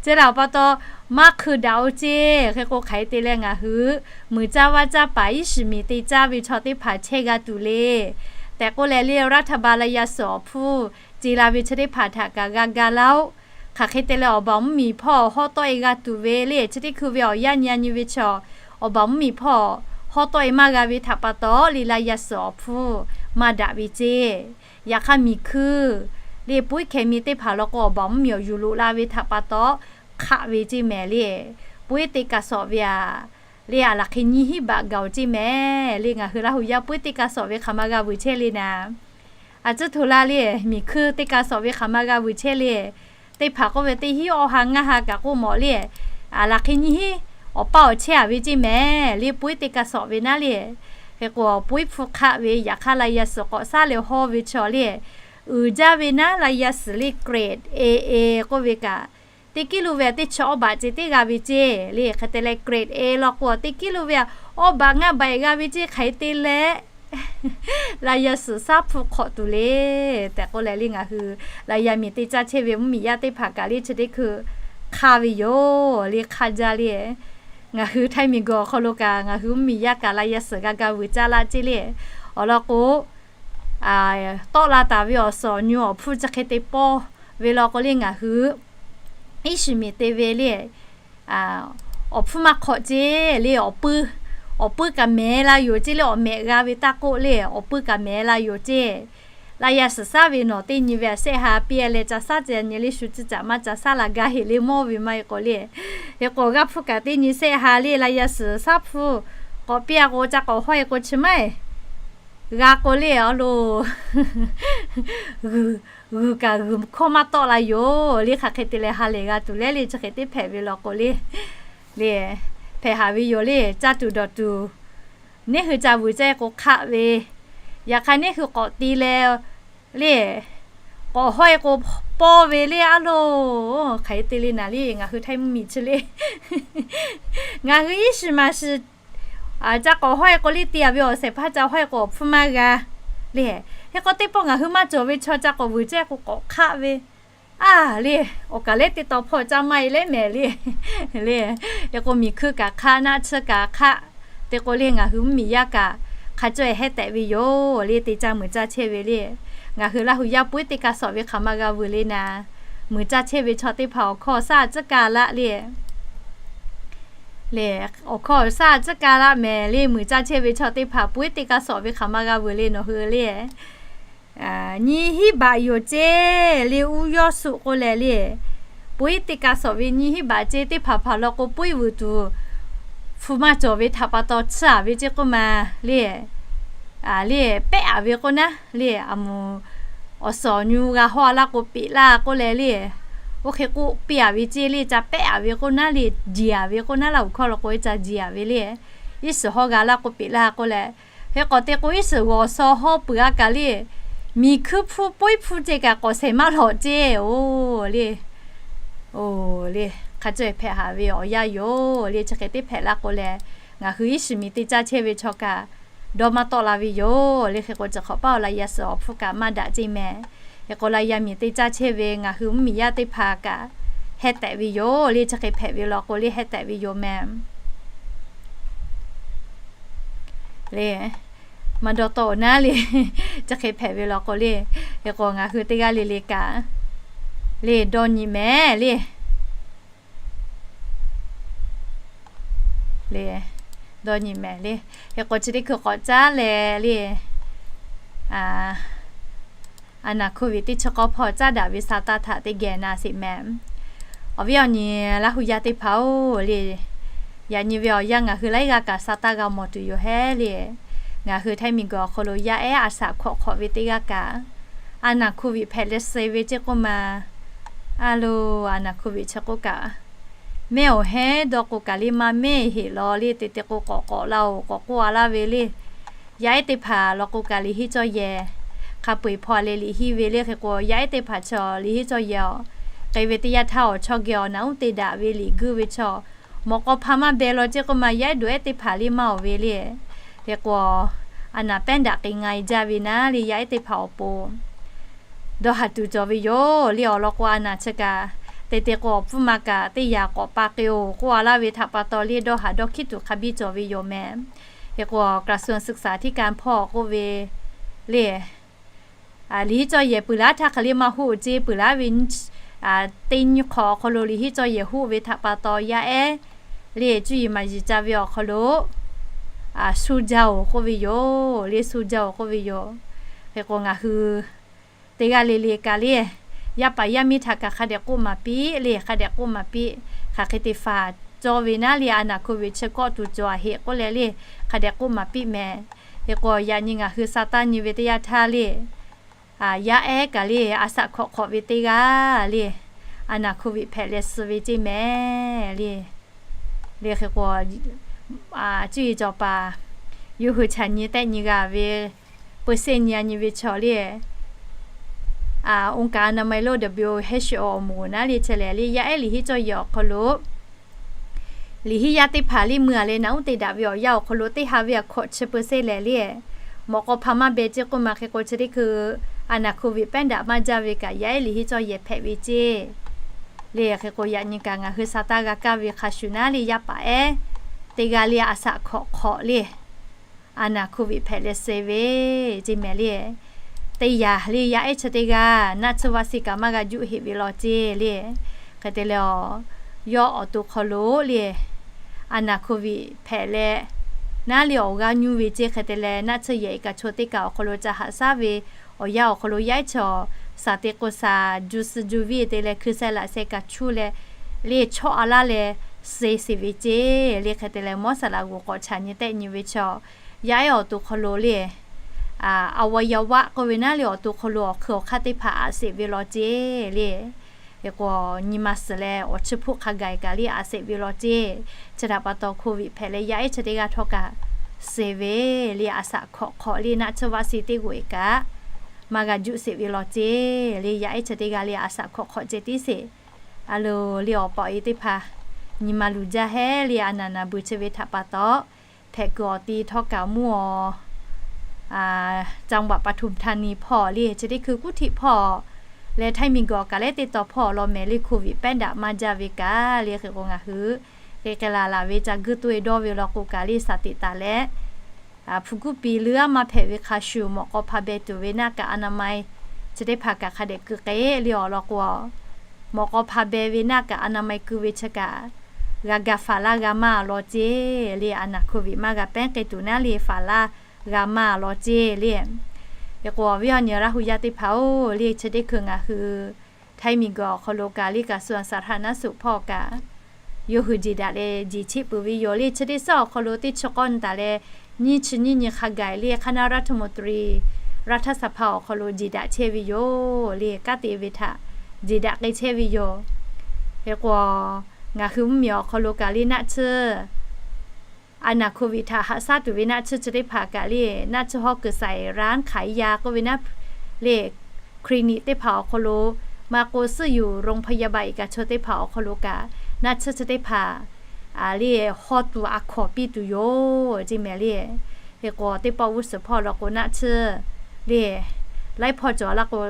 Chi htaꞈ pa taw maˇ hkui daꞈ-oˬ ceˇ. Hk'e k'o hk'aˬ hk'e te leh ngaˬ hui muiˬ caˇ vaˇ caˇ paˍ iˉ shiˍ miˬ te caˇ ve chaw teˇ hpaˍ chehˇ g'a tuˬ le tehꞈ k'oˆ leh le, รัฐบาล laˇ yaˇ suhˍ awˬ hpfuhˇ ce la ve chi teˇ hpaˍ htaꞈ kaꞈ g'a ga laˇ-oˆ. Hk'aˬ hk'e te leh awˬ baˬ mvuhˇmiˬ hpawˇ hawˉ tawˆ-e g'a tuˬ ve le chi teˇ hkui ve awˬ yanˇ nyi a nyi ve chaw, awˬ baˬ mvuhˇmiˬ hpawˇ hawˉ tawˆ-e maˇ g'a ve htaꞈ pa taw le laˇ yaˇ suhˍ awˬ hpfuhˇ maˇ daꞈ ve ceˇ. Yaꞈ hk'aˇ miˬ hkuiˇ le puiˉ hkeh mi teˇ hpaˍ law k'o awˬ baˬ mvuhˇmiˬ awˬ yuˬ loꞈ la ve htaꞈ pa taw hk'aˆ ve ceˇ mehˍ le. บวย teˇ kaꞈ sawꞈ ve aꞈ le aꞈ laˬ hk'e nyiˇ hinˉ baꞈ gaˬ-oˬ ceˇ mehˍ le. Ngaˬ hui Laˇ huˍ yaˇ บวย teˇ kaꞈ sawꞈ ve hk'aˬ ma g'a vuiˬ chehˇ le naˍ. A ciˉ htoꞈ la le, miˬ hkuiˇ teˇ kaꞈ sawꞈ ve hk'aˬ ma g'a vuiˬ chehˇ le. Teˇ hpaˍ k'oˆ ve teˇ hinˉ awˇ ha ngaˇ ha kaꞈ k'oˆ mawˬ le, aˬ laˬ hk'e nyiˇ hinˉ awˬ paˇ awˬ chehˇ-a ve ceˇ mehˍ le. บวย teˇ kaꞈ sawꞈ ve naˉ le, hk'e k'o บวยพู hk'aˆ ve yaꞈ hk'aˇ laˇ yaˇ suhˍ k'awꞈ shaˉ leh hawˇ ve chaw le, uiˍ jaˇ ve naˉ laˇ yaˇ suhˍ le grade A A k'oˆ ve kaꞈ, teˇ kiˉ lo ve teˇ chi awˇ baꞈ ce teˇ g'a ve ceˇ le. Hk'e te leh grade A law k'o teˇ kiˉ lo ve awˇ baꞈ ngaˇ baꞈ-e g'a ve ceˇ. Hk'aˬ hk'e te leh laˇ yaˇ suhˍ shaˉ hpu hk'awꞈ tuˬ le tehꞈ k'oˆ leh le ngaˬ hui laˇ yaˇ miˬ te caˇ chehˇ ve mvuhˇmiˬ yaˇ teˇ hpaˍ kaꞈ le chi teˇ hkui hk'aˇ ve yoˬ le, hk'aˇ jaˇ le. Ngaˬ hui Htaiˇ miˬguiˬ awˬ hk'aw lo kaꞈ ngaˬ hui mvuhˇmiˬ yaˇ kaꞈ laˇ yaˇ suhˍ g'a ga vuiˬ caˇ laˇ ceˇ le. Awˬ lawn k'o, tawˆ la taˍ ve awˬ suhˍ awˬ nyu awˬ hpfuhˇ chi hk'e te pawˇ ve law k'o le ngaˬ hui iˉ shiˍ miˬ te ve le awˬ hpfuhˇ maˇ hk'awꞈ ceˇ le. Awˬ puiˉ, awˬ puiˉ kaꞈ mehˍ la yoˬ ceˇ le. Awˬ mehꞈ g'a ve taˇ k'oˆ le, awˬ puiˉ kaꞈ mehˍ la yoˬ ceˇ. Laˇ yaˇ suhˍ shaˉ ve nawˬ teˇ nyi ve aꞈ shehˆ ha piˇ-a leh ca shaˉ ce nyi le shu ciˇ caꞈ maˇ ca shaˉ la gaˇ heꞈ le mawˇ ve maˇ heˆ k'o le. Hk'e k'o g'aˇ hpfuhˇ kaꞈ teˇ nyi shehˆ ha le laˇ yaˇ suhˍ shaˉ hpu k'awꞈ piˇ-a k'o ca k'awꞈ hawˇ-e k'o chi maˇ heˆ g'a k'o le awˬ lo g'uiˬ kaꞈ g'uiˬ hkawˇ maˇ tawˆ la yoˬ le. Hk'aˬ hk'e te leh ha lehˬ g'a tuˬ le le chi hk'e teˇ hpehꞈ ve law k'o le, le hpehꞈ haˍ ve yoˬ le. Caˇ tuˬ dawˬ tuˬ neˇ hui ca vuiˬ caˇ-e k'o hk'aˆ ve, yaꞈ hk'aˇ neˇ hui k'awꞈ ti leh le k'awꞈ hawˇ-e k'o pawˇ ve le. Aˉ loˬ, hk'aˬ hk'e te le naˍ le ngaˬ hui Htaiˇ mvuhˇmiˬ chi le ngaˬ hui iˉ shiˍ maˍ shiˍ ca k'awꞈ hawˇ-e k'o le te-a ve awˬ shehˍ hpaˇ ca hawˇ-e k'o awˬ hpfuhˇ maˇ g'a le. Hk'e k'o teˇ pawˆ ngaˬ hui maˇ cawˬ ve chaw ca k'awꞈ vuiˬ caˇ k'o k'awꞈ hk'aˆ ve, a le, awˬ kaˍ lehˉ teˇ taw hpawˇ caˇ maˇ-e leh mehˍ le le. Hk'e k'o miˬ hkuiˇ kaꞈ hk'aˆ, naˆ tsuhˇ kaꞈ hk'aˆ. Te k'o le ngaˬ hui mvuhˇmiˬ yaˇ kaꞈ hk'a caweh heh tehꞈ ve yoˬ le. Te caˇ muiˬ caˇ chehˇ ve le, ngaˬ hui Laˇ huˍ yaˇ puiˉ teˇ kaꞈ sawꞈ ve hk'aˬ ma g'a vuiˬ le naˍ. Muiˬ caˇ chehˇ ve chaw teˇ hpaˍ awˬ hkawˇ shaˉ tcuhˉ kaˇ laˆ le le, awˬ hkawˇ shaˉ tcuhˉ kaˇ laˆ mehˍ le. Muiˬ caˇ chehˇ ve chaw teˇ hpaˍ puiˉ teˇ kaꞈ sawꞈ ve hk'aˬ ma g'a vuiˬ le nawˬ hui le. Nyiˇ hinˉ baꞈ yoˬ ceˇ le. Uˇ yawˇ suꞈ k'oˆ leh le, puiˉ teˇ kaꞈ sawꞈ ve nyiˇ hinˉ baꞈ ceˇ. Teˇ hpaˍ hpaˍ law k'o puiˉ vuiˬ tuˬ hpu maˇ cawˬ ve htaꞈ pa taw tsuhˇ-a ve ceˇ k'oˆ ma le. Le pehˉ-a ve k'oˆ naˉ le, aˬ moˍ awˬ suhˍ awˬ nyu g'a hawˇ-a laˇ k'o peꞈ laˇ k'oˆ leh le, oˇ hk'e k'oˆ piˇ-a ve ceˇ le. Ca pehˉ-a ve k'oˆ naˉ le, jiˬ-a ve k'oˆ naˉ, Laˇ huˍ hkawˇ law k'o iˉ ca jiˬ-a ve le. Iˉ shiˍ hawˇ g'a laˇ k'o peꞈ laˇ k'oˆ leh, hk'e k'awꞈ te k'o iˉ shiˍ g'awˬ shaw hawˇ peuˬ-a kaꞈ le, miˬ hkuiˇ hpfuhˇ puiˉ hpfuhˇ ceˇ kaꞈ k'awꞈ shehˍ maˇ lawꞈ ceˇ. Oˬ le, oˬ le, hk'a caweh hpehꞈ haˍ ve awˬ yanˇ yoˬ le. Chi hk'e teˇ hpehꞈ laˇ k'o leh, ngaˬ hui iˉ shiˍ miˬ te caˇ chehˇ ve chaw kaꞈ dawˇ maˇ tawˆ la ve yoˬ le. Hk'e k'o chi hk'awꞈ paˇ awˬ laꞈ yaˇ suhˍ awˬ hpfuhˇ kaꞈ maˇ daꞈ ceˇ mehˍ. Hk'e k'o laꞈ yaˇ miˬ te caˇ chehˇ ve ngaˬ hui mvuhˇmiˬ yaˇ teˇ hpaˍ kaꞈ heh tehꞈ ve yoˬ le. Chi hk'e hpehꞈ ve law k'o le heh tehꞈ ve yoˬ mehˍ le. Maˇ dawˇ tawˆ-oˬ naˉ le, chi hk'e hpehꞈ ve law k'o le. Hk'e k'o ngaˬ hui teˇ g'aˇ le le kaꞈ le dawˇ nyi mehˍ le. Le, dawˇ nyi mehˍ le. Hk'e k'o chi teˇ hkui k'awꞈ caˉ leh le, a naˍ โควิด teˇ chi k'awˇ hpawˇ caˉ daꞈ ve sa taˇ htaꞈ teˇ geh na sheˍ mehˍ. Awˬ viˉ awˬ nyi Laˇ hu yaˇ teˇ hpaˍ-oˬ le, yaꞈ nyi ve awˬ yanˇ ngaˬ hui laiˉ g'aˇ kaꞈ sa taˇ g'a mawˬ tuˬ yoˬ hehˉ le. Ngaˬ hui Htaiˇ miˬguiˬ awˬ hk'aw lo yaˇ ehˉ a shaꞈ hkawꞈ hk'awꞈ ve teˇ g'aˇ kaꞈ, a naˍ โควิด hpehꞈ leh suh ve ceˇ k'oˆ ma, a lo, a naˍ โควิด chi k'oˆ kaꞈ, mehˇ awˬ hehˉ dawˇ k'o kaꞈ le maˇ mehˇ heˆ law le, te te k'o k'awꞈ k'awꞈ la-oˬ k'awꞈ k'oˆ a laˇ ve le. Yaˇ ehˉ teˇ hpaˍ law k'o kaꞈ liꞈ henˇ cawˇ yehˬ hk'a peu-eˬ hpawˇ leh liꞈ henˇ ve le. Hk'e k'o yaˇ ehˉ teˇ hpaˍ chaw liꞈ henˇ cawˇ yehˬ awˬ k'ai ve teˇ yanˇ htaˇ awˬ chaw geh awˬ naˍ uˉ te daꞈ ve liꞈ guˇ ve chaw, mawꞈ k'aw hpa maˇ beh law ceˇ k'oˆ ma yaˇ ehˉ dawˬ ehˉ teˇ hpaˍ le maˇ awˬ ve le. Hk'e k'o, a naˍ pehˉ daꞈ k'ai nga-e jaˇ ve naˉ le yaˇ ehˉ teˇ hpaˍ awˬ pon dawˇ haˍ tuˬ cawˬ ve yoˬ le. Awˬ lawn k'o a naˍ chi kaꞈ te te k'o awˬ pfuhˇ ma kaꞈ teˇ yanˇ k'awꞈ pa k'ai-oˬ k'oˆ a laˇ ve htaꞈ pa taw le dawˇ haˍ dawˇ hkiˉ tuˬ hk'a biˇ cawˬ ve yoˬ mehˍ. Hk'e k'o กระทรวงศึกษาธิการ hpawˇ k'oˆ ve le, liꞈ henˇ cawˇ yehˬ puiˬ laˉ htaˇ hk'e le maˇ hoˆ ceˇ, puiˬ laˉ ve teˇ nyiˇ hk'awꞈ awˬ hk'aw lo liꞈ henˇ cawˇ yehˬ hoˆ ve htaꞈ pa taw yaˇ ehˉ le cuˇ yiˍ maˍ yiˍ ca ve awˬ hk'aw lo shu jaˇ-oˬ k'oˆ ve yoˬ le, shu jaˇ-oˬ k'oˆ ve yoˬ. Hk'e k'o ngaˬ hui teˇ g'aˇ le le kaꞈ le, yaˇ paˍ yaˇ miˇ htaꞈ kaꞈ hk'a dehꞈ k'oˆ maˍ piˇ le, hk'a dehꞈ k'oˆ maˍ piˇ. Hk'aˬ hk'e te faˍ cawˇ ve naˉ le a naˍ โควิด chi kawˆ tuˬ cawˬ a heˆ k'oˆ leh le, hk'a dehꞈ k'oˆ maˍ piˇ mehˍ. Hk'e k'o yaꞈ nyi ngaˬ hui sa taˇ nyi ve teˇ yanˇ htaˇ le, yaˇ ehˉ kaꞈ le a shaꞈ hkawꞈ hk'awꞈ ve teˇ g'aˇ le, a naˍ โควิด hpehꞈ leh suh ve ceˇ mehˍ le. Le hk'e k'o, cuˇ yiˍ cawˬ paˍ yawˇ hui chaꞈ nyi tehˆ nyi g'a ve เปอร์เซ็นต์ nyi a nyi ve chaw le, องค์การอนามัยโลก WHO awˬ moˍ naˉ le chi lehˬ le yaˇ ehˉ liꞈ henˇ cawˇ yehˬ awˬ hk'aw lo liꞈ henˇ yaˇ teˇ hpaˍ le mui a leh naˍ uˉ te daꞈ ve awˬ yanˇ awˬ hk'aw lo teˇ ha ve awˬ hkawꞈ chi เปอร์เซ็นต์ lehˬ le, mawꞈ k'aw hpa maˇ beh ceˇ k'oˆ ma. Hk'e k'o chi teˇ hkui a naˍ โควิด pehˉ daꞈ maˇ jaˇ ve kaꞈ yaˇ ehˉ liꞈ henˇ cawˇ yehˬ hpehꞈ ve ceˇ le. Hk'e k'o yaꞈ nyi kaꞈ ngaˬ hui sa taˇ g'a kaˇ ve hk'a shuˍ naˉ le yaˇ paˍ ehˉ teˇ g'aˇ le a shaꞈ hkawꞈ hk'awꞈ le, a naˍ โควิด hpehꞈ leh suh ve ceˇ mehˍ le. Teˇ yanˇ le yaˇ ehˉ chi teˇ g'aˇ naˆ tsuhˇ vaˆ siˍ kaꞈ maˇ g'a juˆ heˆ ve law ceˇ le. Hk'e te leh, yawˇ awˬ to hk'aw lo le a naˍ โควิด hpehꞈ leh naˉ le awˬ g'aˇ nyuˇ ve ceˇ. Hk'e te leh naˆ tsuhˇ yehˬ kaꞈ chaw teˇ kaꞈ awˬ hk'aw lo ca haꞈ shaˉ ve awˬ yanˇ awˬ hk'aw lo yaˇ ehˉ chaw saˍ te k'o saˍ, ju suh ju viˇ te leh hkui seh laꞈ seh kaꞈ chuˇ leh le chawˆ a laˇ leh suh sheˍ ve ceˇ le. Hk'e te leh mawˇ saˍ laꞈ g'oˍ k'awꞈ chaꞈ nyi tehˆ nyi ve chaw yaˇ ehˉ awˬ to hk'aw lo le อวัยวะ k'oˆ ve naˉ le awˬ to hk'aw lo awˬ hkui awˬ hk'aˇ teˇ hpaˍ aꞈ sheˍ ve law ceˇ le. Hk'e k'o nyi ma suhˍ leh awˬ chi hpfuhˆ hk'a gaˬ kaꞈ le aꞈ sheˍ ve law ceˇ. Chi htaꞈ pa taw โควิด hpehꞈ leh yaˇ ehˉ chi teˇ g'aˇ htawˇ kaꞈ suh ve le a shaꞈ hkawꞈ hk'awꞈ le naˆ tsuhˇ vaˆ siˍ teˇ g'oꞈ e kaꞈ maˇ g'a juˆ sheˍ ve law ceˇ le. Yaˇ ehˉ chi teˇ g'aˇ le a shaꞈ hkawꞈ hk'awꞈ ceh tiˉ sheˍ. A lo le awˬ pa awˬ e teˇ hpaˍ nyi ma luˬ jaˇ hehˉ le a naˍ naˍ beuˬ chi ve htaꞈ pa taw hpehꞈ kuiˬ awˬ ti htawˇ kaꞈ mvuhˇ awˬ จังหวัดปทุมธานี hpawˇ le chi teˇ hkui กรุงเทพ hpawˇ leh Htaiˇ miˬguiˬ awˬ kaꞈ leh teˇ taw hpawˇ law mehˍ le โควิด pehˉ daꞈ maˇ jaˇ ve kaꞈ le. Hk'e k'o ngaˬ hui hk'e k'ai laˬ laˬ ve ca guˇ toˇ e dawˇ ve law k'o kaꞈ le shaˍ teꞈ taˍ leh, hpu kuˉ pi leuˉ aˉ maˇ hpehꞈ ve hk'a shuˍ mawꞈ k'aw hpa beh tuˬ ve naˆ kaꞈ อนามัย chi teˇ hpaˍ kaꞈ hk'a dehꞈ keu k'ai le awˬ lawn k'o, mawꞈ k'aw hpa beh ve naˆ kaꞈ อนามัย keu ve chi kaꞈ g'a ga faˍ laˇ g'a maˇ law ceˇ le. A naˍ โควิด maˇ g'a pehˉ k'ai tuˬ naˉ le faˍ laˇ g'a maˇ law ceˇ le. Hk'e k'o awˬ viˉ awˬ nyi Laˇ hu yaˇ teˇ hpaˍ-oˬ le chi teˇ hkui ngaˬ hui Htaiˇ miˬguiˬ awˬ hk'aw lo kaꞈ le kaꞈ กระทรวงสาธารณสุข hpawˇ kaꞈ yawˇ hui jeˬ daꞈ leh jeˬ cheˆ peuˬ ve yoˬ le. Chi teˇ suhˉ awˬ hk'aw lo teˇ chi k'awˇ nyi taˍ leh nyiˇ chi nyiˇ nyi hk'a gaˬ le คณะรัฐมนตรี รัฐสภา awˬ hk'aw lo jeˬ daꞈ chehˇ ve yoˬ le. Kanˉ te ve htaꞈ jeˬ daꞈ k'ai chehˇ ve yoˬ. Hk'e k'o ngaˬ hui mvuhˇmiˬ awˬ hk'aw lo kaꞈ le naˆ tsuhˇ a naˍ โควิด htaꞈ haꞈ shaˉ tuˬ ve naˆ tsuhˇ chi teˇ hpaˍ kaꞈ le naˆ tsuhˇ hawˉ kuiˬ สายร้านขายยา k'oˆ ve naˆ le คลินิก teˇ hpaˍ awˬ hk'aw lo maˇ k'o suhˉ yuˬ โรงพยาบาล e kaꞈ chaw teˇ hpaˍ awˬ hk'aw lo kaꞈ naˆ tsuhˇ chi teˇ hpaˍ le hawˇ tuˬ a hkawˍ piˇ tuˬ yoˬ ceˇ mehˍ le. Hk'e k'o teˇ pawˆ g'uˇ suhˍ hpawˇ law k'o naˆ tsuhˇ le laiˉ hpawˇ cawˬ laˇ k'o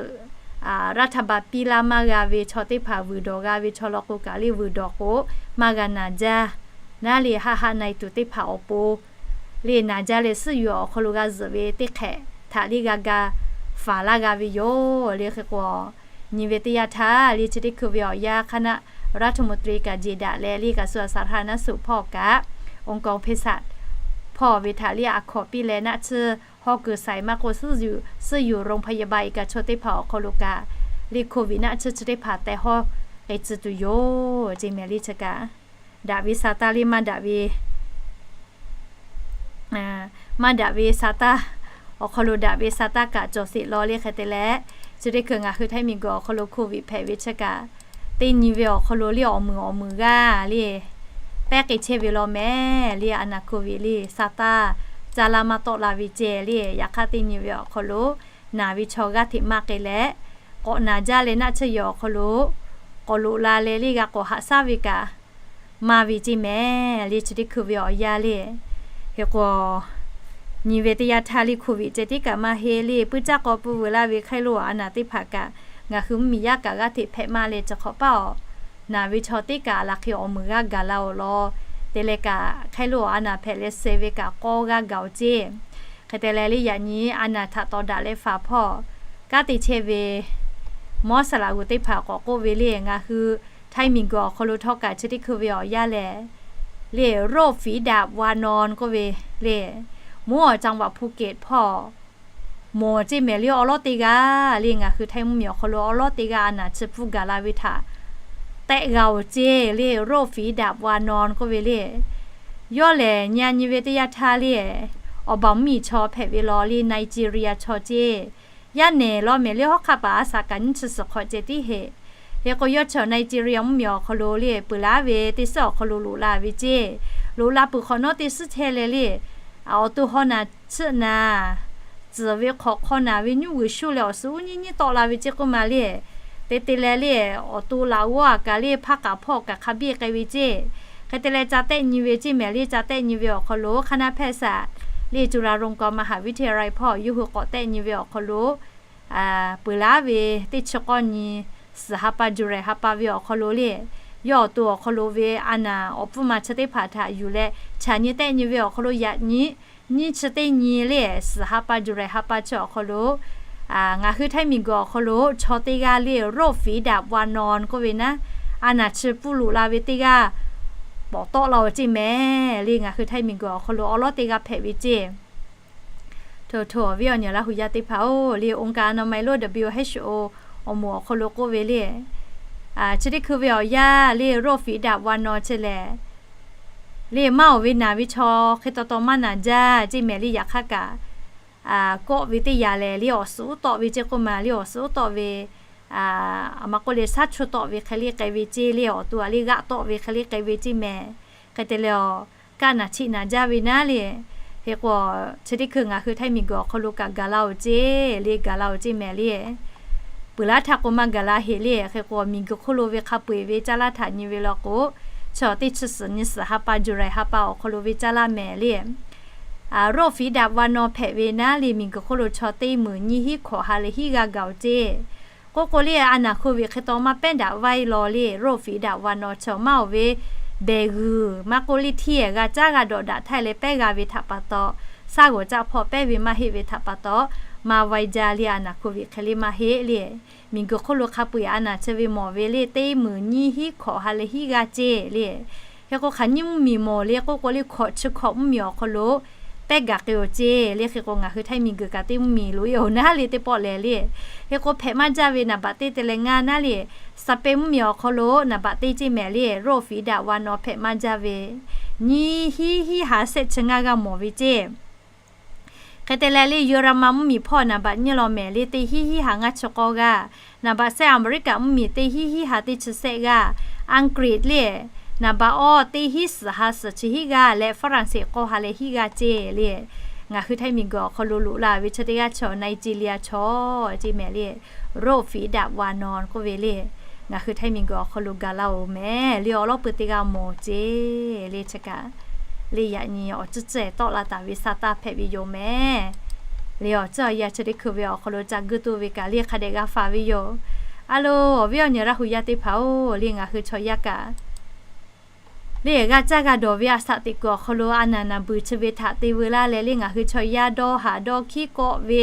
รัฐบาล piˇ laˇ maˇ g'a ve chaw teˇ hpaˍ vuiˬ dawˬ g'a ve chaw law k'o kaꞈ le vuiˬ dawˬ k'o maˇ g'a naˬ jaˇ. Naˉ le haˆ haˆ na e tuˬ teˇ hpaˍ awˬ pon le naˬ jaˇ leh suhˉ yuˬ awˬ hk'aw lo g'a zuhꞈ ve teˇ hk'ehꞈ htaꞈ le g'a ga faˍ laˇ g'a ve yoˬ le. Hk'e k'o nyi ve teˇ yanˇ htaˇ le chi teˇ hkui ve awˬ yanˇ คณะรัฐมนตรี kaꞈ jeˬ daꞈ leh le กระทรวงสาธารณสุข hpawˇ kaꞈ องค์กรเภสัช hpawˇ ve htaꞈ liˇ a hkawꞈ piˇ leh naˆ tsuhˇ hawˇ kuiˬ saiˍ maˇ k'oˆ, suhˉ yuˬ suhˉ yuˬ โรงพยาบาล iˉ kaꞈ chaw teˇ hpaˍ awˬ hk'aw lo kaꞈ, liˇ โควิด naˆ tsuhˇ chi teˇ hpaˍ tehꞈ hawˇ k'ai tcuh tuˬ yoˬ ceˇ mehˍ liˇ chi kaꞈ. Daꞈ ve sa taˇ liˇ maˇ daꞈ ve maˇ daꞈ ve sa taˇ, awˬ hk'aw lo daꞈ ve sa taˇ kaꞈ cawˬ sheˍ law liˇ hk'e te leh, chi teˇ hkui ngaˬ hui Htaiˇ miˬguiˬ awˬ hk'aw lo โควิด hpehꞈ ve chi kaꞈ, teˇ nyi ve awˬ hk'aw lo liˇ awˬ muiˬ awˬ muiˬ g'aˇ liˇ pehˉ k'ai chehˇ ve law mehˍ liˇ. A naˬ โควิด liˇ sa taˇ caˇ laˇ maˇ tawˆ la ve ceh liˇ. Yaꞈ hk'aˇ teˇ nyi ve awˬ hk'aw lo naˬ ve chaw g'aˇ hteꞈ maˇ k'ai leh, k'awꞈ naˬ jaˇ leh naˆ tsuhˇ yehˬ awˬ hk'aw lo k'awꞈ loꞈ la leh liˇ g'a k'awꞈ haꞈ shaˉ ve kaꞈ maˇ ve ceˇ mehˍ liˇ. Chi teˇ hkui ve awˬ yanˇ liˇ, hk'e k'o, nyi ve teˇ yanˇ htaˇ liˇ โควิด ceh tiˉ kaꞈ maˇ heˆ liˇ, puiˉ caˇ k'aw pui vuiˬ laˇ ve ไข้หวัด a naˬ teˇ hpaˍ kaꞈ, ngaˬ hui mvuhˇmiˬ yaˇ kaꞈ g'aˇ hteꞈ hpehꞈ maˇ leh chi hk'awꞈ paˇ awˬ, naˬ ve chaw teˇ kaꞈ laˬ hk'e awˬ muiˬ g'aˇ gaˬ la-oˬ law. Te leh kaꞈ ไข้หวัด a naˬ hpehꞈ leh suh ve kaꞈ k'awˇ g'aˇ gaˬ-oˬ ceˇ. Hk'e te leh liˇ yaꞈ nyi a naˬ htaꞈ tawˍ daꞈ leh faˍ hpawˇ kanˉ te chehˇ ve mawˇ saˍ laꞈ g'uˬ teˇ hpaˍ k'awꞈ k'oˆ ve liˇ, ngaˬ hui Htaiˇ miˬguiˬ awˬ hk'aw lo htawˇ kaꞈ chi teˇ hkui ve awˬ yanˇ lehˬ, liˇ โรคฝีดาษวานอน k'oˆ ve liˇ, mvuhˇ awˬ จังหวัดภูเก็ต hpawˇ mawˬ ceˇ mehˍ liˇ awˉ lawˉ teˇ g'aˇ liˇ ngaˬ hui Htaiˇ mvuhˇmiˬ awˬ hk'aw lo awˉ lawˉ teˇ g'aˇ a naˬ chi pfuhˇ gaˬ la ve htaꞈ tehˆ g'a-oˬ ceˇ liˇ โรคฝีดาษวานอน k'oˆ ve liˇ. Yawˇ lehˬ nyi a nyi ve teˇ yanˇ htaˇ liˇ, awˬ baˬ mvuhˇmiˬ chaw hpehꞈ ve law liˇ Nigeria chaw ceˇ. Yaˇ nehˬ law mehˍ liˇ hawˉ hk'aˆ paˍ a shaꞈ kaꞈ nyiˇ chi suhˍ hk'awꞈ ceh tiˉ heˆ. Hk'e k'o yawˇ chi Nigeria mvuhˇmiˬ awˬ hk'aw lo liˇ peuˬ laˉ ve teˇ suhˉ awˬ hk'aw lo loꞈ la ve ceˇ. Loꞈ la peuˬ hk'awꞈ nawˉ teˇ suhˉ chehˇ leh liˇ, awˬ to haw naˬ tsuhˆ naˬ, tcuhˍ ve hk'awꞈ hk'aw naˬ ve nyuˇ g'uiˬ shuˇ leh awˬ suhˍ uˉ nyiˇ nyiˇ tawˆ la ve ceˇ k'oˆ ma liˇ. Te te leh liˇ awˬ to laꞈ g'awˇ a kaꞈ liˇ hpaˇ k'aꞈ hpawˇ kaꞈ hk'a biˇ k'ai ve ceˇ. Hk'e te leh ca tehˆ nyi ve ceˇ mehˍ liˇ ca tehˆ nyi ve awˬ hk'aw lo hk'aˇ naˆ hpehˇ shaꞈ liˇ จุฬาลงกรณ์มหาวิทยาลัย hpawˇ yawˇ hui k'awꞈ tehˆ nyi ve awˬ hk'aw lo peuˬ laˉ ve teˇ chi k'awˇ nyi suhˍ ha pa July ha pa ve awˬ hk'aw lo liˇ, yawˇ awˬ to awˬ hk'aw lo ve a naˬ awˬ pfuhˇ ma chi teˇ hpaˍ htaꞈ yuˬ leh chaꞈ nyi tehˆ nyi ve awˬ hk'aw lo yaꞈ nyi nyiˇ chi teˇ nyi liˇ suhˍ ha pa July ha pa chi awˬ hk'aw lo ngaˬ hui Htaiˇ miˬguiˬ awˬ hk'aw lo chaw teˇ g'aˇ liˇ โรคฝีดาษวานอน k'oˆ ve naˉ, a naˬ chi pfuhˇ loꞈ la ve teˇ g'aˇ pawˍ tawˆ la-oˬ ceˇ mehˍ liˇ ngaˬ hui Htaiˇ miˬguiˬ awˬ hk'aw lo awˉ lawˉ teˇ g'aˇ hpehꞈ ve ceˇ. Hto hto awˬ viˉ awˬ nyi Laˇ hu yaˇ teˇ hpaˍ-oˬ, liˇ องค์การอนามัยโลก WHO awˬ moˍ awˬ hk'aw lo k'oˆ ve liˇ, chi teˇ hkui ve awˬ yanˇ liˇ โรคฝีดาษวานอน chi lehˬ, liˇ maˇ oˬ ve naˬ ve chaw hk'e taw taw maˇ naˬ jaˇ ceˇ mehˍ liˇ yaꞈ hk'aˇ kaꞈ, kawˆ ve teˇ yanˇ lehˬ liˇ awˬ suhˍ uˉ tawˆ ve ceˇ k'oˆ ma liˇ awˬ suhˍ uˉ tawˆ ve, aˬ ma k'oˆ leh shaˉ chu tawˆ ve hk'e liˇ k'ai ve ceˇ liˇ awˬ to a liˇ g'aˆ tawˆ ve hk'e liˇ k'ai ve ceˇ mehˍ. Hk'e te leh awˬ kaˆ naˬ chiˆ naˬ jaˇ ve naˉ liˇ. Hk'e k'o, chi teˇ hkui ngaˬ hui Htaiˇ miˬguiˬ awˬ hk'aw lo kaꞈ gaˬ la-oˬ ceˇ liˇ gaˬ la-oˬ ceˇ mehˍ liˇ. Peuˬ laˉ htaˇ k'o maˇ gaˬ la heꞈ liˇ. Hk'e k'o miˬguiˬ hk'oˆ lo ve hk'a peu-eˬ ve caˇ laˇ htaꞈ nyi ve law k'o, chaw teˇ chi suhˍ nyi suhˍ ha pa July ha pa awˬ hk'aw lo ve caˇ laˇ mehˍ liˇ. โรคฝีดาษวานอน hpehꞈ ve naˉ liˇ miˬguiˬ hk'oˆ lo chaw teˇ meunˍ nyiˇ hinˉ hkawꞈ ha leh hinˉ g'aˇ gaˬ-oˬ ceˇ. K'oˆ k'o liˇ a naˬ โควิด hk'e taw maˇ pehˉ daꞈ vaiˇ law liˇ โรคฝีดาษวานอน chaw maˇ oˬ ve behˬ g'uiˬ maˇ k'oˆ liˇ htiˇ g'a caˉ g'a dawꞈ daꞈ htaˇ leh pehˉ g'a ve htaꞈ pa taw, shaˉ g'awˬ caˆ hpawˇ pehˉ ve maˇ heˆ ve htaꞈ pa taw, maˇ vaiˇ jaˇ liˇ a naˬ โควิด hk'e liˇ maˇ heˆ liˇ. Miˬguiˬ hk'oˆ lo hk'a peu-eˬ a naˬ chi ve mawˬ ve liˇ teˇ meunˍ nyiˇ hinˉ hkawꞈ ha leh hinˉ g'aˇ ceˇ liˇ. Hk'e k'o hk'aˬ nyiˇ mvuhˇmiˬ mawˬ liˇ k'oˆ k'o liˇ hkawꞈ chi hkawꞈ mvuhˇmiˬ awˬ hk'aw lo pehˉ gaˬ k'ai-oˬ ceˇ liˇ. Hk'e k'o ngaˬ hui Htaiˇ miˬguiˬ kaꞈ teˇ mvuhˇmiˬ loꞈ-e-oˬ naˉ liˇ teˇ pawˆ lehˬ liˇ. Hk'e k'o hpehꞈ maˇ jaˇ ve naˍ baꞈ teˇ te leh ngaˇ naˉ liˇ, Spain mvuhˇmiˬ awˬ hk'aw lo naˍ baꞈ teˇ ceˇ mehˍ liˇ โรคฝีดาษวานอน hpehꞈ maˇ jaˇ ve nyiˇ hinˉ hinˉ ha shehˆ chi ngaˇ g'aˇ mawˬ ve ceˇ. Hk'e te leh liˇ Yu-ra-ma mvuhˇmiˬ hpawˇ naˍ baꞈ nyiˇ law mehˍ liˇ teˇ hinˉ hinˉ ha ngaˇ chi k'awˇ g'aˇ, naˍ baꞈ shehˆ Aˍmeˍriˆkaꞈ mvuhˇmiˬ teˇ hinˉ hinˉ ha teˇ chi shehˆ g'aˇ, Aˍgiˍliˆ liˇ naˍ baꞈ awˇ teˇ hinˉ suhˍ ha suhˍ chi hinˉ g'aˇ leh Faˍranˍseˍ k'awˇ ha leh hinˉ g'aˇ ceˇ liˇ. Ngaˬ hui Htaiˇ miˬguiˬ awˬ hk'aw lo loꞈ la ve chi teˇ g'aˇ chaw Nigeria chaw ceˇ mehˍ liˇ โรคฝีดาษวานอน k'oˆ ve liˇ. Ngaˬ hui Htaiˇ miˬguiˬ awˬ hk'aw lo gaˬ la-oˬ mehˍ liˇ awˬ lawˉ pui teˇ g'aˇ mawˬ ceˇ liˇ chi kaꞈ, liˇ yaꞈ nyi awˬ ciˉ cehˬ tawˆ la taˍ ve sa taˇ hpehꞈ ve yoˬ mehˍ. Liˇ awˬ ciˉ awˬ yanˇ chi teˇ hkui ve awˬ hk'aw lo ca guˇ tuˬ ve kaꞈ liˇ hk'a dehꞈ g'a faˍ ve yoˬ. A lo, awˬ viˉ awˬ nyi Laˇ hu yaˇ teˇ hpaˍ-oˬ, liˇ ngaˬ hui chaw yaˇ kaꞈ liˇ g'a caˇ g'a dawˬ ve a shaꞈ teꞈ kuiˬ awˬ hk'aw lo a naˬ naˬ beuˬ chi ve htaꞈ te veu laˇ leh liˇ ngaˬ hui chaw yaˇ dawˇ haˍ dawˇ hkiˉ kawˆ ve,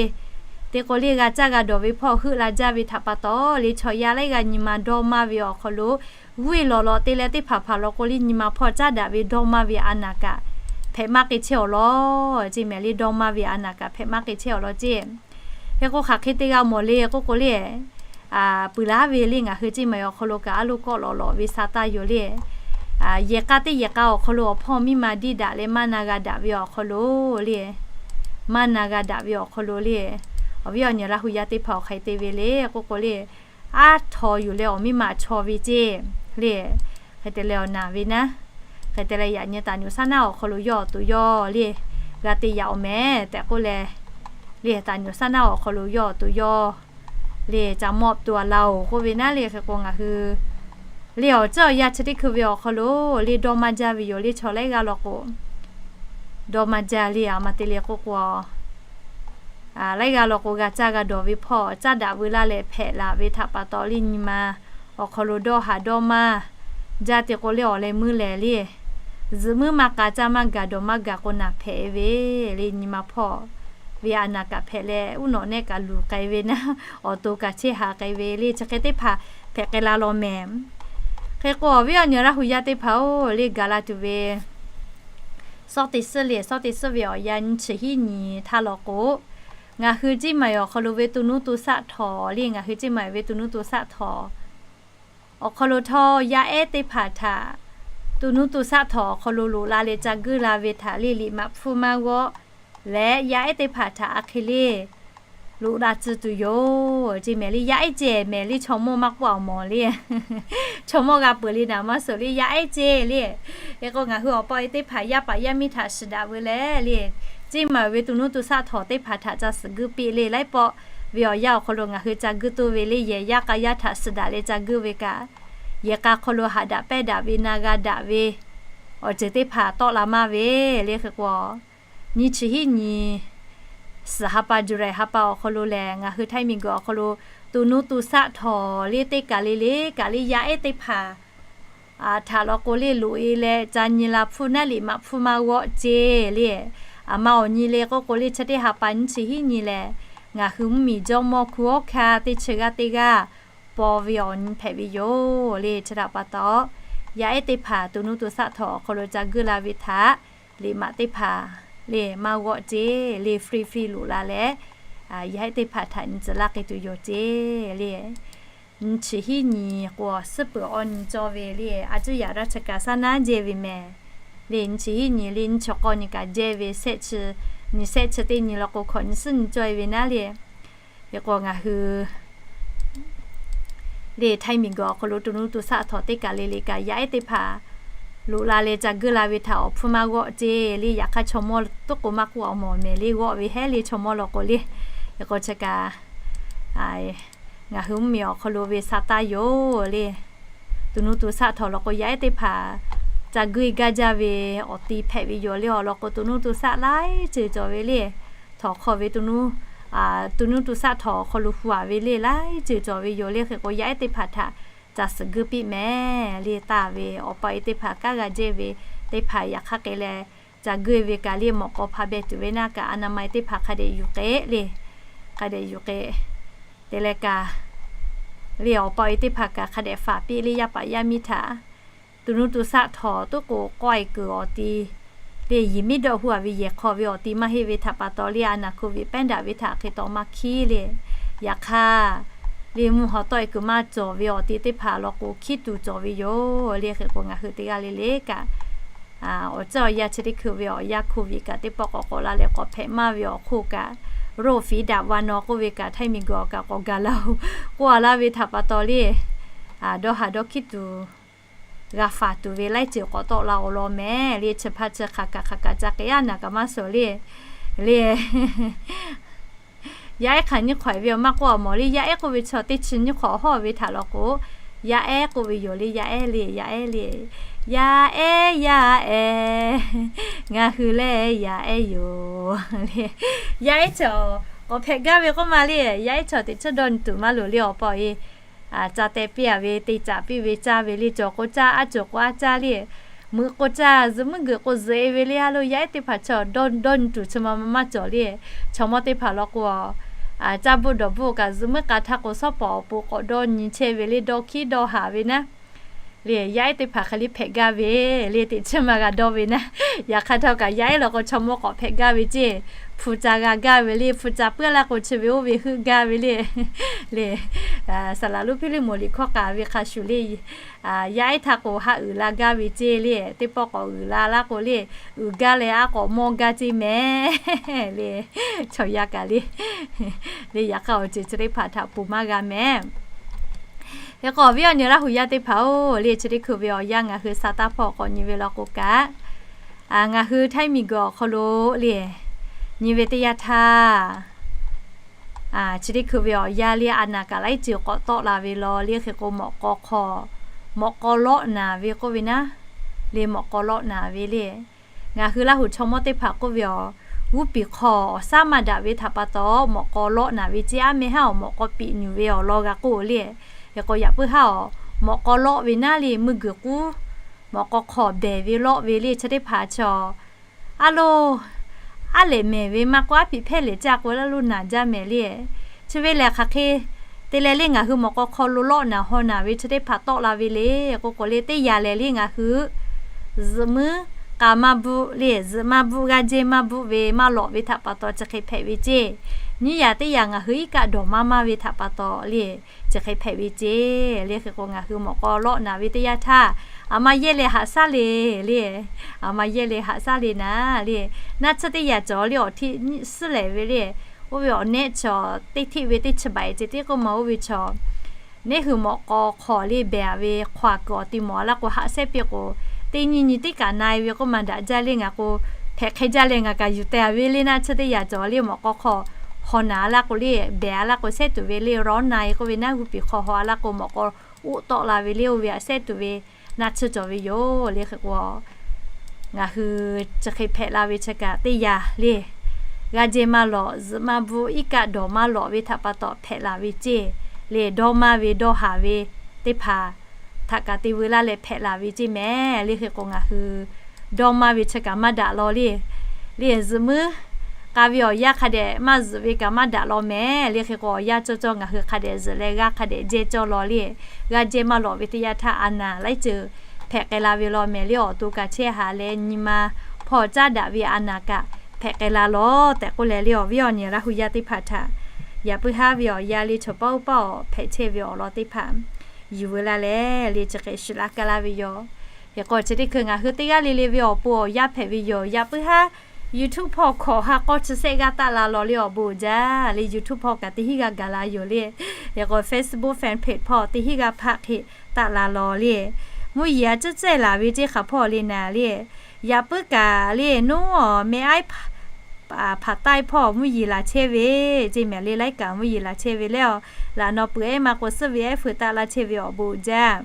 te k'o liˇ g'a caˇ g'a dawˬ ve hpawˇ heuˆ la jaˇ ve htaꞈ pa taw liˇ chaw yaˇ laiˉ g'aˇ nyi ma dawˇ maˇ ve awˬ hk'aw lo g'uˇ lawˬ lawꞈ te leh teˇ hpaˍ hpaˍ law k'o liˇ nyi ma hpawˇ caˉ daꞈ ve dawˇ maˇ ve a naˬ kaꞈ hpehꞈ maˇ k'ai chehˇ awˬ lawn ceˇ mehˍ le. Dawˇ maˇ ve a naˍ kaꞈ hpehꞈ maˇ k'ai chehˇ awˬ lawn ceˇ. Hk'e k'o hk'aˬ hk'e te g'a mawˬ le k'oˆ k'o le, puiˍ laˉ ve le ngaˬ hui ceˇ maˬ awˬ hk'aw lo kaꞈ a loˇ kawˆ lawꞈ lawꞈ ve sa taˇ yoˬ le. Yehˬ k'a teˇ yehˬ k'a awˬ hk'aw lo awˬ hpawˇ miˇ ma diˇ daꞈ leh maˇ na g'a daꞈ ve awˬ hk'aw lo le, maˇ na g'a daꞈ ve awˬ hk'aw lo le, awˬ viˉ awˬ nyi Laˇ hu yaˇ teˇ hpaˍ awˬ hk'aˬ hk'e te ve le k'oˆ k'o le, aˉ htaw yuˬ leh awˬ miˇ ma chaw ve ceˇ le. Hk'e te leh awˬ naˬ ve naˉ, hk'e te leh yaꞈ nyi taˍ nyuˬ saˉ naˉ awˬ hk'aw lo yawˇ awˬ to yawˇ le g'a te yaꞈ awˬ mehˍ tehꞈ k'oˆ leh le, taˍ nyuˬ saˉ naˉ awˬ hk'aw lo yawˇ awˬ to yawˇ le ca mawˇ to a laˇ oˬ k'oˆ ve naˉ le. Hk'e k'o ngaˬ hui le awˬ ceuˬ awˬ yanˇ chi teˇ hkui ve awˬ hk'aw lo le dawˇ maˇ jaˇ ve yoˬ le. Chaw laiˉ g'aˇ law k'o dawˇ maˇ jaˇ le. A ma te le k'oˆ k'o, laiˉ g'aˇ law k'o g'a caˇ g'a dawˬ ve hpawˇ caˇ daꞈ veu laˇ leh hpehꞈ laˬ ve htaꞈ pa taw le nyi ma awˬ hk'aw lo dawˇ haꞈ dawˇ maˇ jaˇ te k'o le awˬ leh meuˇ lehˬ le zuhꞈ muiˉ maˇ k'a caˇ maˇ gaˬ dawˬ maˇ gaˬ k'o naˬ hpehꞈ ve le. Nyi ma hpawˇ ve a naˍ kaꞈ hpehꞈ leh uˉ nawꞈ nehˆ kaꞈ luˬ k'ai ve naˉ, awˬ to kaꞈ chehˇ ha k'ai ve le chi hk'e teˇ hpaˍ hpehꞈ k'ai la law mehˍ. Hk'e k'o awˬ viˉ awˬ nyi Laˇ hu yaˇ teˇ hpaˍ-oˬ le gaˬ la tuˬ ve Sawˉ teˇ suhˉ le, sawˉ teˇ suhˉ ve awˬ yanˇ nyi chi hiˉ nyi htaˇ law k'o, ngaˬ hui ceˇ maˬ awˬ hk'aw lo ve to nuˇ to saˆ htawꞈ le, ngaˬ hui ceˇ maˬ ve to nuˇ to saˆ htawꞈ awˬ hk'aw lo htawˇ yaˇ ehˉ teˇ hpaˍ htaꞈ to nuˇ to saˆ htawꞈ awˬ hk'aw lo loꞈ la leh ca guˇ la ve htaꞈ le liꞈ maꞈ hpfuhˇ maˇ g'awˆ leh yaˇ ehˉ teˇ hpaˍ htaꞈ a hk'e le loꞈ la tcuh tuˬ yoˬ ceˇ mehˍ le. Yaˇ ehˉ ceh mehˍ le chaw mawˇ maˇ k'oˆ awˬ mawˬ le, chaw mawˇ g'a peuˬ le naˍ maˇ suhˍ le yaˇ ehˉ ceh le. Hk'e k'o ngaˬ hui awˬ pa e teˇ hpaˍ yaˇ paˍ yaˇ miˇ htaꞈ shiˍ daꞈ veu leh le, ceˇ maˬ ve to nuˇ to saˆ htawꞈ teˇ hpaˍ htaꞈ ca suhˍ guˇ piˇ le laiˉ pawˆ ve awˬ yanˇ awˬ hk'aw lo ngaˬ hui ca guˇ toˇ ve le yehˬ yaˇ k'a yaˇ htaꞈ suhˍ daꞈ leh ca guˇ ve kaꞈ, yehˬ k'a hk'aw lo haꞈ daꞈ pehˇ daꞈ ve na g'a daꞈ ve awˬ ceuˬ teˇ hpaˍ tawˆ la maˇ ve le. Hk'e k'o nyi chi hiˉ nyi suhˍ ha pa July ha pa awˬ hk'aw lo lehˬ ngaˬ hui Htaiˇ miˬguiˬ awˬ hk'aw lo to nuˇ to saˆ htawꞈ le teˇ kaˬ le le kaꞈ le yaˇ ehˉ teˇ hpaˍ htaꞈ law k'o le loꞈ e leh ca nyi la hpfuhˇ naˉ liꞈ maꞈ hpfuhˇ maˇ g'awˆ ceˇ le. Aˬ ma awˬ nyi le k'oˆ k'o le chi teˇ ha pa nyi chi hiˉ nyi lehˬ ngaˬ hui mvuhˇmiˬ jawˇmawˇ hkunˉ hawˉ hkanˇ teˇ chi g'aˇ teˇ g'aˇ paw ve awˬ nyi hpehꞈ ve yoˬ le. Chi htaꞈ pa taw yaˇ ehˉ teˇ hpaˍ to nuˇ to saˆ htawꞈ awˬ hk'aw lo ca guˇ la ve htaꞈ liꞈ maꞈ teˇ hpaˍ le maˇ g'awˆ ceˇ le free free loꞈ la leh yaˇ ehˉ teˇ hpaˍ htaꞈ nyi tcuh laˇ k'ai tuˬ yoˬ ceˇ le. Nyi chi hiˉ nyi k'o suhˉ peuˬ awˬ nyi cawˇ ve le a cuˇ yaꞈ raˇ chi kaꞈ saˉ naˉ jehˇ ve mehˍ le. Nyi chi hiˉ nyi le nyi chi k'awˇ nyi kaꞈ jehˇ ve sehˆ chi, nyi sehˆ chi teˇ nyi law k'o hkawꞈ nyi suhˉ nyi cawˇ e ve naˉ le. Hk'e k'o ngaˬ hui le Htaiˇ miˬguiˬ awˬ hk'aw lo to nuˇ to saˆ htawꞈ teˇ kaˬ le le kaꞈ yaˇ ehˉ teˇ hpaˍ loꞈ la leh ca guˇ la ve htaꞈ awˬ hpfuhˇ maˇ g'awˆ ceˇ le. Yaꞈ hk'aˇ chaw mawˇ toˉ k'o maˇ k'oˆ awˬ mawˬ mehˍ le g'awˆ ve hehˉ le chaw mawˇ law k'o le. Hk'e k'o chi kaꞈ ngaˬ hui mvuhˇmiˬ awˬ hk'aw lo ve sa taˇ yoˬ le. To nuˇ to saˆ htawꞈ law k'o yaˇ ehˉ teˇ hpaˍ ca guˇ e gaˇ jaˇ ve awˬ ti hpehꞈ ve yoˬ le. Awˬ lawn k'o to nuˇ to saˆ laiˉ ceuˬ cawˬ ve le. Htawnˍ hk'aw ve to nuˇ to saˆ htawꞈ awˬ hk'aw lo hu aˍ ve le laiˉ ceuˬ cawˬ ve yoˬ le. Hk'e k'o yaˇ ehˉ teˇ hpaˍ htaꞈ ca suhˍ guˇ piˇ mehˍ le taˇ ve awˬ pa e teˇ hpaˍ kanˉ g'a jehˇ ve teˇ hpaˍ yaꞈ hk'aˇ k'ai leh ca guˇ e ve kaꞈ le mawꞈ k'aw hpa beh tuˬ ve naˉ kaꞈ a na ma e teˇ hpaˍ hk'a dehꞈ yuˬ k'e le, hk'a dehꞈ yuˬ k'e te leh kaꞈ le awˬ pa e teˇ hpaˍ kaꞈ hk'a dehꞈ faˍ piˇ le yaˇ paˍ yaˇ miˇ htaꞈ to nuˇ to saˆ htawꞈ toˉ k'o k'awꞈ e kuiˬ awˬ ti le yiˬ miˉ dawˆ hu aˍ ve yehˬ hk'aw ve awˬ ti maˇ heˆ ve htaꞈ pa taw le a naˍ hkoˍ viꞈ pehˉ daꞈ ve htaꞈ hk'e taw maˇ hkiˉ le. Yaꞈ hk'aˇ le mvuhˇ haw tawˆ e kuiˬ maˇ cawˬ ve awˬ ti teˇ hpaˍ law k'o hkiˉ tuˬ cawˬ ve yoˬ le. Hk'e k'o ngaˬ hui teˇ g'aˇ le le kaꞈ awˬ ceuˬ awˬ yanˇ chi teˇ hkui ve awˬ yanˇ hkoˍ viꞈ kaꞈ teˇ pawˆ k'awꞈ k'awꞈ la leh k'awꞈ hpehꞈ maˇ ve awˬ hk'oˆ kaꞈ, โรคฝีดาดวาน nawˬ k'oˆ ve kaꞈ Htaiˇ miˬguiˬ awˬ kaꞈ k'awꞈ gaˬ la oˬ k'oˆ a laˇ ve htaꞈ pa taw le, dawˇ haˍ dawˇ hkiˉ tuˬ g'a faˍ tuˬ ve laiˉ ceuˬ k'awꞈ tawˆ la awˬ lawn mehˍ le. Chi hpaˇ chi hk'aˬ kaꞈ hk'aˬ kaꞈ ca k'ai a naˍ kaꞈ maˇ suhˍ le le. Yaˇ ehˉ hk'aˬ nyiˇ hk'awꞈ e ve awˬ maˇ k'oˆ awˬ mawˬ le. Yaˇ ehˉ k'oˆ ve chaw teˇ chi nyiˇ hk'awꞈ hawˇ ve htaꞈ law k'o yaˇ ehˉ k'oˆ ve yoˬ le. Yaˇ ehˉ le, yaˇ ehˉ le, yaˇ ehˉ yaˇ ehˉ, ngaˬ hui lehˬ yaˇ ehˉ yoˬ le. Yaˇ ehˉ chaw k'awꞈ hpehꞈ gaˇ ve k'oˆ ma le. Yaˇ ehˉ chaw teꞈ chiˉ dawˇ nyi tuˬ maˇ loˍ le awˬ pa e ca teh piˇ a ve te caˍ piˇ ve caˇ ve le. Cawˬ k'o caˇ, aˉ cawˬ k'o aˉ caˇ le. Meuꞈ k'o caˇ, zuhꞈ muiˉ geuꞈ k'o zuhꞈ e ve le. A lo yaˇ ehˉ teˇ hpaˍ chaw dawˇ nyi tuˬ chi ma maˇ cawˬ le. Chaw mawˇ teˇ hpaˍ law k'o caˇ buˇ dawˬ buˇ kaꞈ zuhꞈ muiˉ k'a htaˇ k'o shawˉ pawˍ awˬ pon k'awꞈ dawˇ nyi chehˇ ve le. Dawˇ hkiˉ dawˇ haˍ ve naˉ Le yaˇ ehˉ teˇ hpaˍ hk'e le hpehꞈ gaˇ ve le, teꞈ chiˇ ma g'a dawˇ ve naˉ. Yaꞈ hk'aˇ htawˇ kaꞈ yaˇ ehˉ law k'o chaw mawˇ k'awꞈ hpehꞈ gaˇ ve ceˇ. Hpu ca g'a gaˇ ve le, hpu ca puiˉ laˇ k'o chi ve oˇ ve heuˆ gaˇ ve le. Le, saˍ laˍ lonˉ Hpiˇliˇmoˍ liꞈ hkawˇ k'a ve hk'a shuˍ le, yaˇ ehˉ htaˇ k'o haˆ uiˍ la gaˇ ve ceˇ le. Teˇ pawˆ k'awꞈ uiˍ la laˇ k'o le, uiˍ gaˇ leh aˉ k'awꞈ mawˇ gaˇ ceˇ mehˍ le. Chaw yaˇ kaꞈ le, le yaꞈ hk'aˇ awˬ ceuˬ chi teˇ hpaˍ htaꞈ ponˬ maˇ g'a mehˍ. Hk'e k'o viˉ awˬ nyi Laˇ hu yaˇ teˇ hpaˍ-oˬ le, chi teˇ hkui ve awˬ yanˇ ngaˬ hui sa taˇ hpawˇ k'awꞈ nyi ve law k'o kaꞈ, ngaˬ hui Htaiˇ miˬguiˬ awˬ hk'aw lo le, nyi ve teˇ yanˇ htaˇ, chi teˇ hkui ve awˬ yanˇ le a naˍ kaꞈ laiˉ ceuˬ k'awꞈ tawˆ la ve law le. Hk'e k'o mawꞈ k'aw hk'aw, mawꞈ k'aw lawˆ naˍ ve k'oˆ ve naˉ, le mawꞈ k'aw lawˆ naˍ ve le. Ngaˬ hui Laˇ hu chaw mawˇ teˇ hpaˍ k'oˆ ve awˬ, g'uˇ piˍ hk'aw awˬ shaˉ maˇ daꞈ ve htaꞈ pa taw mawꞈ k'aw lawˆ naˍ ve ceˇ. Aˉ meh haˉ awˬ mawꞈ k'aw piꞈ nyuˬ ve awˬ lawn g'a k'oˆ le. Hk'e k'o yaꞈ puiˉ haˉ awˬ mawꞈ k'aw lawˆ ve naˉ le, meuˇ guiˬ k'uˉ mawꞈ k'aw hk'aw behˬ ve lawˆ ve le chi teˇ hpaˍ chaw, aˉ lo, aˉ lehˬ mehˍ ve maˇ k'oˆ, aˉ piꞈ hpehˇ lehˬ caˇ k'o laˇ lo naˍ jaˇ mehˍ le. Chi ve lehˬ hk'aˬ hk'e te leh le ngaˬ hui mawꞈ k'aw hk'aw lo lawˆ naˍ haw naˍ ve chi teˇ hpaˍ tawˆ la ve le k'oˆ k'o le, teˇ yanˇ lehˬ le ngaˬ hui zuhꞈ muiˉ k'a maˇ bvuhˆ le, zuhꞈ maˇ bvuhˆ, g'aˇ jehˇ maˇ bvuhˆ ve maˇ lawꞈ ve htaꞈ pa taw chi hk'e hpehꞈ ve ceˇ. Nyiˇ yanˇ teˇ yanˇ ngaˬ hui iˉ kaˆ dawˬ maˇ maˇ ve htaꞈ pa taw le, chi hk'e hpehꞈ ve ceˇ. Le hk'e k'o ngaˬ hui mawꞈ k'aw lawˆ naˍ ve teˇ yanˇ htaˇ, aˬ ma yehˇ leh haꞈ shaˉ le le, aˬ ma yehˇ leh haꞈ shaˉ le naˉ le, naˆ tsuhˇ teˇ yanˇ cawˬ le awˬ hteˆ nyiˆ suhˉ lehˬ ve le, oˇ ve awˬ nehˆ chaw teˇ hteˆ ve teˇ chi baiˬ ceh tiˉ k'oˆ ma oˇ ve chaw neˉ hui mawꞈ k'aw hk'aw le behˬ ve hk'aw kuiˬ awˬ ti mawˬ laˇ k'o haꞈ shehˇ piˇ k'o, teˇ nyiˇ nyi teˇ kaꞈ na-e ve k'oˆ ma daꞈ jaˇ le. Ngaˬ k'o hpehꞈ hk'e jaˇ leh ngaˬ kaꞈ yuˬ teh ve le, naˆ tsuhˇ teˇ yanˇ cawˬ le mawꞈ k'aw hk'aw haw naˍ laˇ k'o le, behˬ laˇ k'o shehˇ tuˬ ve le, raw na-e k'oˆ ve naˉ g'uˇ piˍ hk'aw haw laˇ k'o mawꞈ k'aw oˆ tawˆ la ve le, oˇ ve haꞈ shehˇ tuˬ ve naˆ tsuhˇ cawˬ ve yoˬ le. Hk'e k'o ngaˬ hui chi hk'e hpehꞈ la ve chi kaꞈ teˇ yanˇ le, g'aˇ jehˇ maˇ lawꞈ, zuhꞈ maˇ bvuhˆ, iˉ kaˆ dawˬ maˇ lawꞈ ve htaꞈ pa taw hpehꞈ la ve ceˇ. Le dawˇ maˇ ve dawˇ haˍ ve teˇ hpaˍ htaꞈ kaꞈ te veu laˇ leh hpehꞈ la ve ceˇ mehˍ le. Hk'e k'o ngaˬ hui dawˇ maˇ ve chi kaꞈ maˇ daꞈ law le. Le zuhꞈ muiˉ k'a ve awˬ yanˇ hk'a dehꞈ maˇ zuhꞈ ve kaꞈ maˇ daꞈ law mehˍ le. Hk'e k'o awˬ yanˇ cawˇ cawˇ ngaˬ hui hk'a dehꞈ zuhꞈ leh g'aˇ hk'a dehꞈ jehˇ cawˇ law le. G'aˇ jehˇ maˇ lawꞈ ve teˇ yanˇ htaˇ a naˍ laiˉ ceuˬ hpehꞈ k'ai la ve law mehˍ le. Awˬ to kaꞈ chehˇ haˍ leh nyi ma hpawˇ caˉ daꞈ ve a naˍ kaꞈ hpehꞈ k'ai la law tehꞈ k'oˆ leh le, awˬ viˉ awˬ nyi Laˇ hu yaˇ teˇ hpaˍ htaꞈ yaꞈ puiˉ haˉ ve awˬ yanˇ le chaw paˉ oˇ paˉ awˬ hpehꞈ chehˇ ve awˬ lawn teˇ hpaˍ yuˬ veu laˇ leh le chi hk'e shiˍ laˇ kaˇ laˇ ve yoˬ. Hk'e k'o chi teˇ hkui ngaˬ hui teˇ g'aˇ le le ve awˬ pon awˬ yanˇ hpehꞈ ve yoˬ. Yaꞈ puiˉ haˉ YouTube hpawˇ hkawꞈ ha k'awˇ chi sehˆ g'aˇ taˆ la law le awˬ bon uiˍ jaˇ le. YouTube hpawˇ kaꞈ teˇ hinˉ g'aˇ gaˬ la yoˬ le. Hk'e k'o Facebook fan page hpawˇ teˇ hinˉ g'aˇ hpaˆ hk'e taˆ la law le. Mvuhˇ yeˬ a ciˉ cehˇ laˬ ve ceˇ hk'aˬ hpawˇ le naˍ le. Yaꞈ puiˉ kaꞈ le noˉ awˬ meh aiˉ hpaˍ taiˇ hpawˇ mvuhˇ yeˬ laˬ chehˇ ve ceˇ mehˍ le. Laiˉ kaꞈ mvuhˇ yeˬ laˬ chehˇ ve le. Laꞈ naw peuˬ ehˉ maˇ k'o suhˉ ve ehˉ feu taˆ laˇ chehˇ ve awˬ bon uiˍ jaˇ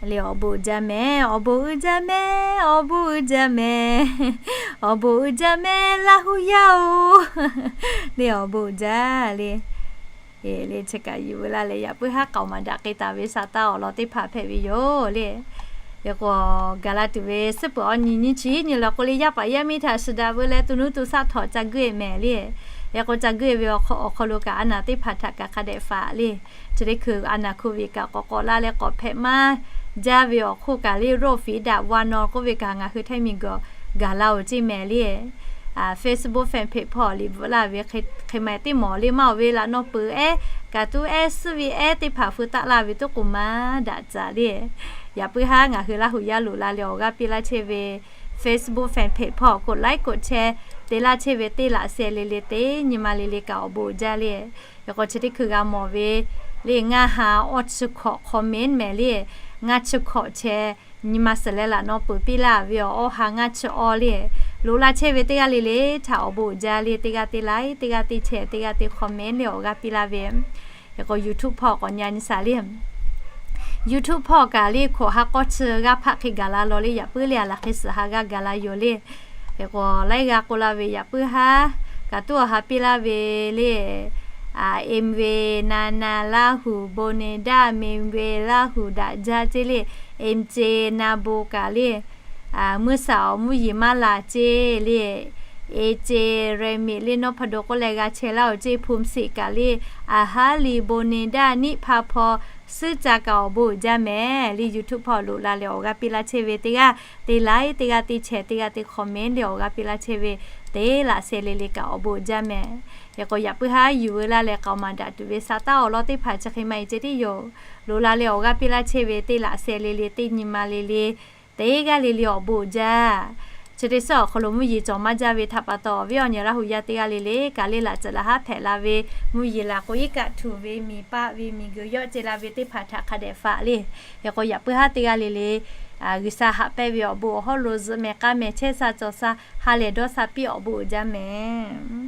le. Awˬ bon uiˍ jaˇ mehˍ, awˬ bon uiˍ jaˇ mehˍ, awˬ bon uiˍ jaˇ mehˍ, awˬ bon uiˍ jaˇ mehˍ Laˇ hu yaˇ-oˬ le. Awˬ bon uiˍ jaˇ le. Le chi kaꞈ yuˬ veu laˇ leh yaꞈ puiˉ haˉ k'aoˍ maˍ daꞈ k'ai taˍ ve sa taˇ awˬ lawn teˇ hpaˍ hpehꞈ ve yoˬ le. Hk'e k'o gaˬ la tuˬ ve suhˉ peuˬ awˬ nyi nyiˇ chi nyi law k'o le, yaˇ paˍ yaˇ miˇ htaꞈ shiˍ daꞈ veu leh to nuˇ to shaˆ htawꞈ ca guˇ e mehˍ le. Hk'e k'o ca guˇ e ve awˬ hk'aw lo kaꞈ a naˍ teˇ hpaˍ htaꞈ kaꞈ hk'a dehꞈ faˍ le. Chi teˇ hkui a naˍ hku ve kaꞈ k'awꞈ k'awꞈ la leh k'awꞈ hpehꞈ maˇ jaˇ ve awˬ hk'oˆ kaꞈ le, roˆ fiˍ daꞈ va naw k'oˆ ve kaꞈ ngaˬ hui Htaiˇ miˬguiˬ gaˬ la-oˬ ceˇ mehˍ le. Facebook fan page hpawˇ liꞈ bvuhꞈ laˇ ve hk'e ma teˇ mawˬ le maˇ oˬ ve laꞈ naw peuˬ ehˉ, kaꞈ tuˉ ehˉ suhˉ ve ehˉ teˇ hpaˍ feu taˆ laˇ ve toˆ k'oˍ maˇ daꞈ caˍ le. Yaꞈ puiˉ haˉ ngaˬ hui Laˇ hu yaˇ loꞈ la leh awˬ g'aˇ piˇ laˇ chehˇ ve Facebook fan page hpawˇ กดไลค์ กดแชร์ te laˇ chehˇ ve teˇ laꞈ sheh le le teˇ nyi ma le le kaꞈ awˬ bon uiˍ jaˇ le. Hk'e k'o chi teˇ hkui g'a mawˬ ve le ngaˇ ha awˇ chi hkawꞈ comment mehˍ le, ngaˇ chi hkawꞈ cheh nyi ma suhˍ leh laꞈ naw peuˬ piˇ laˇ ve awˬ awˇ ha ngaˇ chi awˇ le. Loꞈ la chehˇ ve teˇ g'aˇ le le htaꞈ awˬ bon uiˍ jaˇ le. Teˇ g'aˇ teˇ like, teˇ g'aˇ teˇ share, teˇ g'aˇ teˇ comment le awˬ g'aˇ piˇ laˇ ve. Hk'e k'o YouTube hpawˇ k'awꞈ nyi a nyi shaˍ le. YouTube hpawˇ kaꞈ le hkawꞈ ha k'awˇ chi g'aˇ hpaˆ hk'e gaˬ la law le. Yaꞈ puiˉ le a laˬ hk'e suhˍ ha g'aˇ gaˬ la yoˬ le. Hk'e k'o laiˉ g'aˇ k'oˆ laˇ ve yaꞈ puiˉ haˉ kaꞈ tuˉ awˬ ha piˇ laˇ ve le. Em ve na na Laˇ hu bon ne daˇ, mem ve Laˇ hu daꞈ jaˇ ceˇ le. Em ce na bon kaꞈ le, mvuhˇ shaˍ awˬ mvuhˇ yeˬ maˇ la ceˇ le. E ce rehˬ miꞈ le nawˉ hpaˇ do k'oˆ leh g'a chehˇ laˇ-oˬ ceˇ. Hpu sheˍ kaꞈ le, a haˉ li bon ne daˇ, niˆ hpa hpaw Suhˉ ca kaꞈ awˬ bon uiˍ jaˇ mehˍ. Liˇ YouTube hpawˇ loꞈ la leh awˬ g'aˇ piˇ laˇ chehˇ ve teˇ g'aˇ te like, teˇ g'aˇ te share, teˇ g'aˇ te comment leh awˬ g'aˇ piˇ laˇ chehˇ ve teˇ laꞈ sheh le le kaꞈ awˬ bon uiˍ jaˇ mehˍ. Hk'e k'o yaꞈ puiˉ haˉ yuˬ veu laˇ leh k'aoˍ maˍ daꞈ tuˬ ve sa taˉ awˬ lawn teˇ hpaˍ chi hk'e maˇ heˆ ceh tiˉ yoˬ. Loꞈ la leh awˬ g'aˇ piˇ laˇ chehˇ ve teˇ laꞈ sheh le le, teˇ nyi ma le le, teˇ g'aˇ le le awˬ bon uiˍ jaˇ. Chi teˇ suhˉ awˬ hk'aw lo mvuhˇ yeˬ cawˬ maˇ jaˇ ve htaꞈ pa taw, awˬ viˉ awˬ nyi Laˇ huˍ yaˇ teˇ g'aˇ le le kaꞈ leˇ laꞈ tcuhꞈ laꞈ haˉ hpehꞈ la ve, mvuhˇ yeˬ laˬ k'o iˉ kaˆ htuꞈ ve miˬ paˆ ve miˬ guiˬ yawˆ ce la ve teˇ hpaˍ htaꞈ hk'a dehꞈ faꞈ le. Hk'e k'o yaꞈ puiˉ haˉ teˇ g'aˇ le le G'uiˬsha haꞈ pehnˇ ve awˬ bon awˬ hawˉ lo zuhꞈ mehˍ k'aˇ mehˍ, chehˇ sha cawˬ sha ha lehˬ dawˇ sha piˇ awˬ bon uiˍ jaˇ mehˍ.